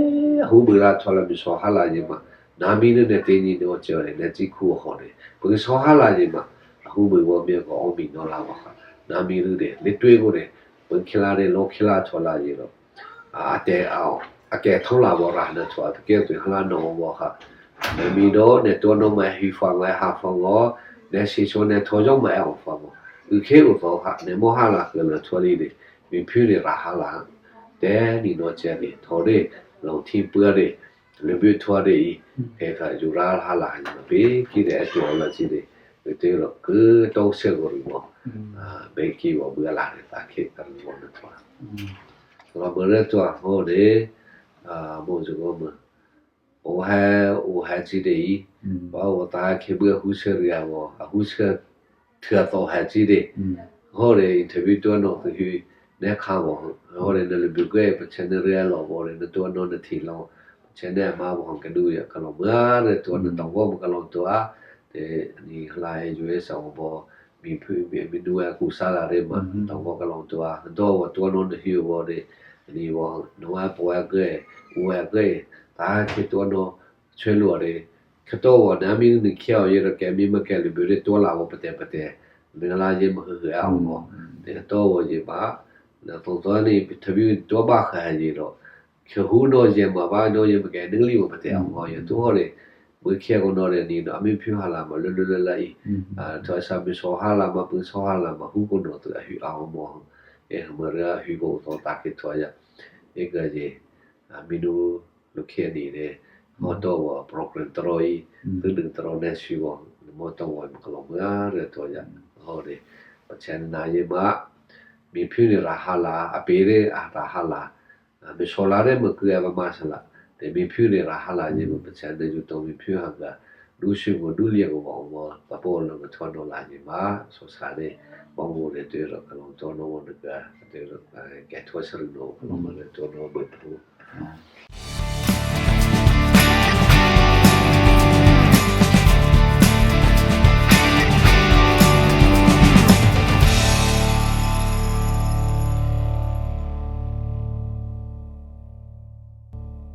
အဟူးဘှံးလၢ်ထွါလၢ် မုၢ်ဆီဟါလၢ်ယံၤမး နမံၤဒ်န့ၣ် တ့နံၤနီၢ်ကဲန့ၣ် နစံးခူၣ်အဃိန့ၣ် ပကဆီဟါလၢ်ယံၤမး အဟူးဘှံးဝီမ့ၢ်ကအီၣ်မံၤနီၢ်လၢ်ဝီခါ နမံၤဒ်န့ၣ် လၢတွဲခိၣ်န့ၣ် ပခ့လၢ်န့ၣ် လီၢ်ခ့လၢ်ထွါလၢ်ယံၤဒီး အတဲအီၤ အကဲထီၣ်လၢ်ဝီရၣ်နထွါ တကဲသုးဟါလၢ်နီၢ်ဝီခါ နမံၤဒီး နတဲနီၢ်မးဟံးဖးငါဟးဖးဂီၤ နဆံးဆိ နထီၣ်ယီၢ်မးအဲၣ်အီၤဖးဂီၤ အုၣ်ခ့အိၣ်သီခါ နမ့ၢ်ဟါလၢ်ဃုာ်လၢ်ထွါလံန့ၣ် မင်းဖုန့ၣ်ရၤဟါလၢ် တ့နံၤနီၢ်ကဲန့ၣ် ထီၣ်ဒ့ၣ် လီၤထံပှဲၤဒ့ၣ် လၢဘုထွါဒ့ၣ်အံၤ ဟဲခါယူၤရၢဟါလၢ် ယမ့ၢ်ကံၣ်ဒ့ၣ်အဲၣ်တူၢ်အီၤလၢ်ကံၣ်ဒ့ၣ် ကတဲဒီး ကတီၢ်စဲးဂီၤရူၤမး ဘဲကံၣ်ဝီဘုအလၢ်န့ၣ် သးခ့ကရူၢ်ဝီနထွါ လီၤမုၢ်ရဲၣ်တွၤဟီၣ်န့ၣ် မိၢ်စ့ၢ်ကီးမုၢ် အိၣ်ဟဲအိၣ်ဟဲကံၣ်ဒ့ၣ်အံၤ ပှၤအိၣ်သးခ့ဘုအဟူးဆၢရံၣ်အဂီၢ် အဟူးဆၢ ထုးအသီဟဲကံၣ်ဒ့ၣ် ဟီၣ်န့ၣ် interview တွၢ်နီၣ်သုဟူး နဲခါဂီၢ် ဟီၣ်န့ၣ် နလၢဘုကဲ ပဆဲးနရ့အလီၢ်ဘီန့ၣ် နတွၢ်နီၣ်နထံၣ်လီၤ ပဆဲးနမါဘီဟီၣ်ကဒုယၤ ကလီၤမုၢ်အါရဲၣ်တွၤ နတီၢ်ဂီၢ်မ့ၢ်ကလီၤတွၤ တနံၤဟါလၢ် ယူၤအ့ၣ်စၢ်ဂီၢ်ဘီ မံၤဖု မံၤနူဝဲကူစါလၢ်ရ့ၣ်မး တီၢ်ဂီၢ်ကလီၤတွၤ ကတီၢ်ဝီတွၢ်နီၣ်နဟူးအဂီၢ်န့ၣ် တနံၤဝီ နဝဲပဝဲကဲ အိၣ်ဝဲကဲ တၢ်ခ့တွၢ်နီၣ် ဆွဲလိာ်အီၤန့ၣ် ကတီၢ်ဝီန့ၣ် မံၤနုာ်ခံအီၤယဲဒီးကဲမံၤမ့ၢ်ကဲလၢဘုဒ့တွၢ်လၢ်ဝီပတဲပတဲ မ့ၢ်လၢယဲမုၢ်ဟူးဟူးအဂီၢ် တကတီၢ်ဝီယဲဘၣ် နသိးသိးန့ၣ် interview တွၢ်ဘၣ်ဃးယဲဒီး ကဟူးနီၣ်ယဲမးဘၣ် နီၣ်ယဲမ့ၢ်ကဲနုာ်လံဝီပတဲအဂီၢ် ယဲတူၢ်ဟီၣ်န့ၣ် မ့ၢ်ခဲကိးနီၣ်န့ၣ် နံၤဒီးအမံၤဖုဟါလၢ်မး လၢလၢလၢလၢအံၤ ထီၣ်စၢ်မုၢ်ဆီဟါလၢ်မး ပုၢ်ဆီဟါလၢ်မး ဟူးကိးနီၣ်သုအဟူးအဂီၢ်မး အဲၣ်မုၢ်ရဲၣ်ဟူးကိးအိၣ်သီတၢ်ခ့ထွါယၤ အဲၣ်ကယဲၢ် မံၤနူာ် လၢခံနံၤန့ၣ် ဟီၣ်တီၢ်ဝီ program တရီအံၤ သုဒုးတရီနဲဆွံဝီ နမီၢ်တီၢ်ဝီမ့ၢ်ကလီၤမုၢ်အါရဲၣ်တွၤယၤ ဟီၣ်န့ၣ် ပဆဲးနၤယဲမး မံၤဖုန့ၣ်ရၤဟါလၢ် အပ့ၤန့ၣ်အရၤဟါလၢ် မုၢ်ဆီလၢ်န့ၣ် မ့ၢ်ကုအဝဲမၤစလၢ် တမံၤဖုန့ၣ်ရၤဟါလၢ်ယဲမး ပဆဲးနယူၤတီမံၤဖုဟးဂၤ ဒူဆူၣ်မုၢ်ဒူလံအကဝီၤအဂီၢ် ပပီၢ်လၢကထီၣ်နီၣ်လၢ်ယဲမး စီၤဆၣ်န့ၣ် ဘီမုၢ်န့ၣ် တၢ်ဒီးကလီၤတီၢ်နီၣ်ဝီနက တၢ်ဒီး ကဲထီၣ်ဆၢရူၢ်နီၣ် ကလီၤမုၢ်န့ၣ် တီၢ်နီၣ်ဘၢၣ်ထူ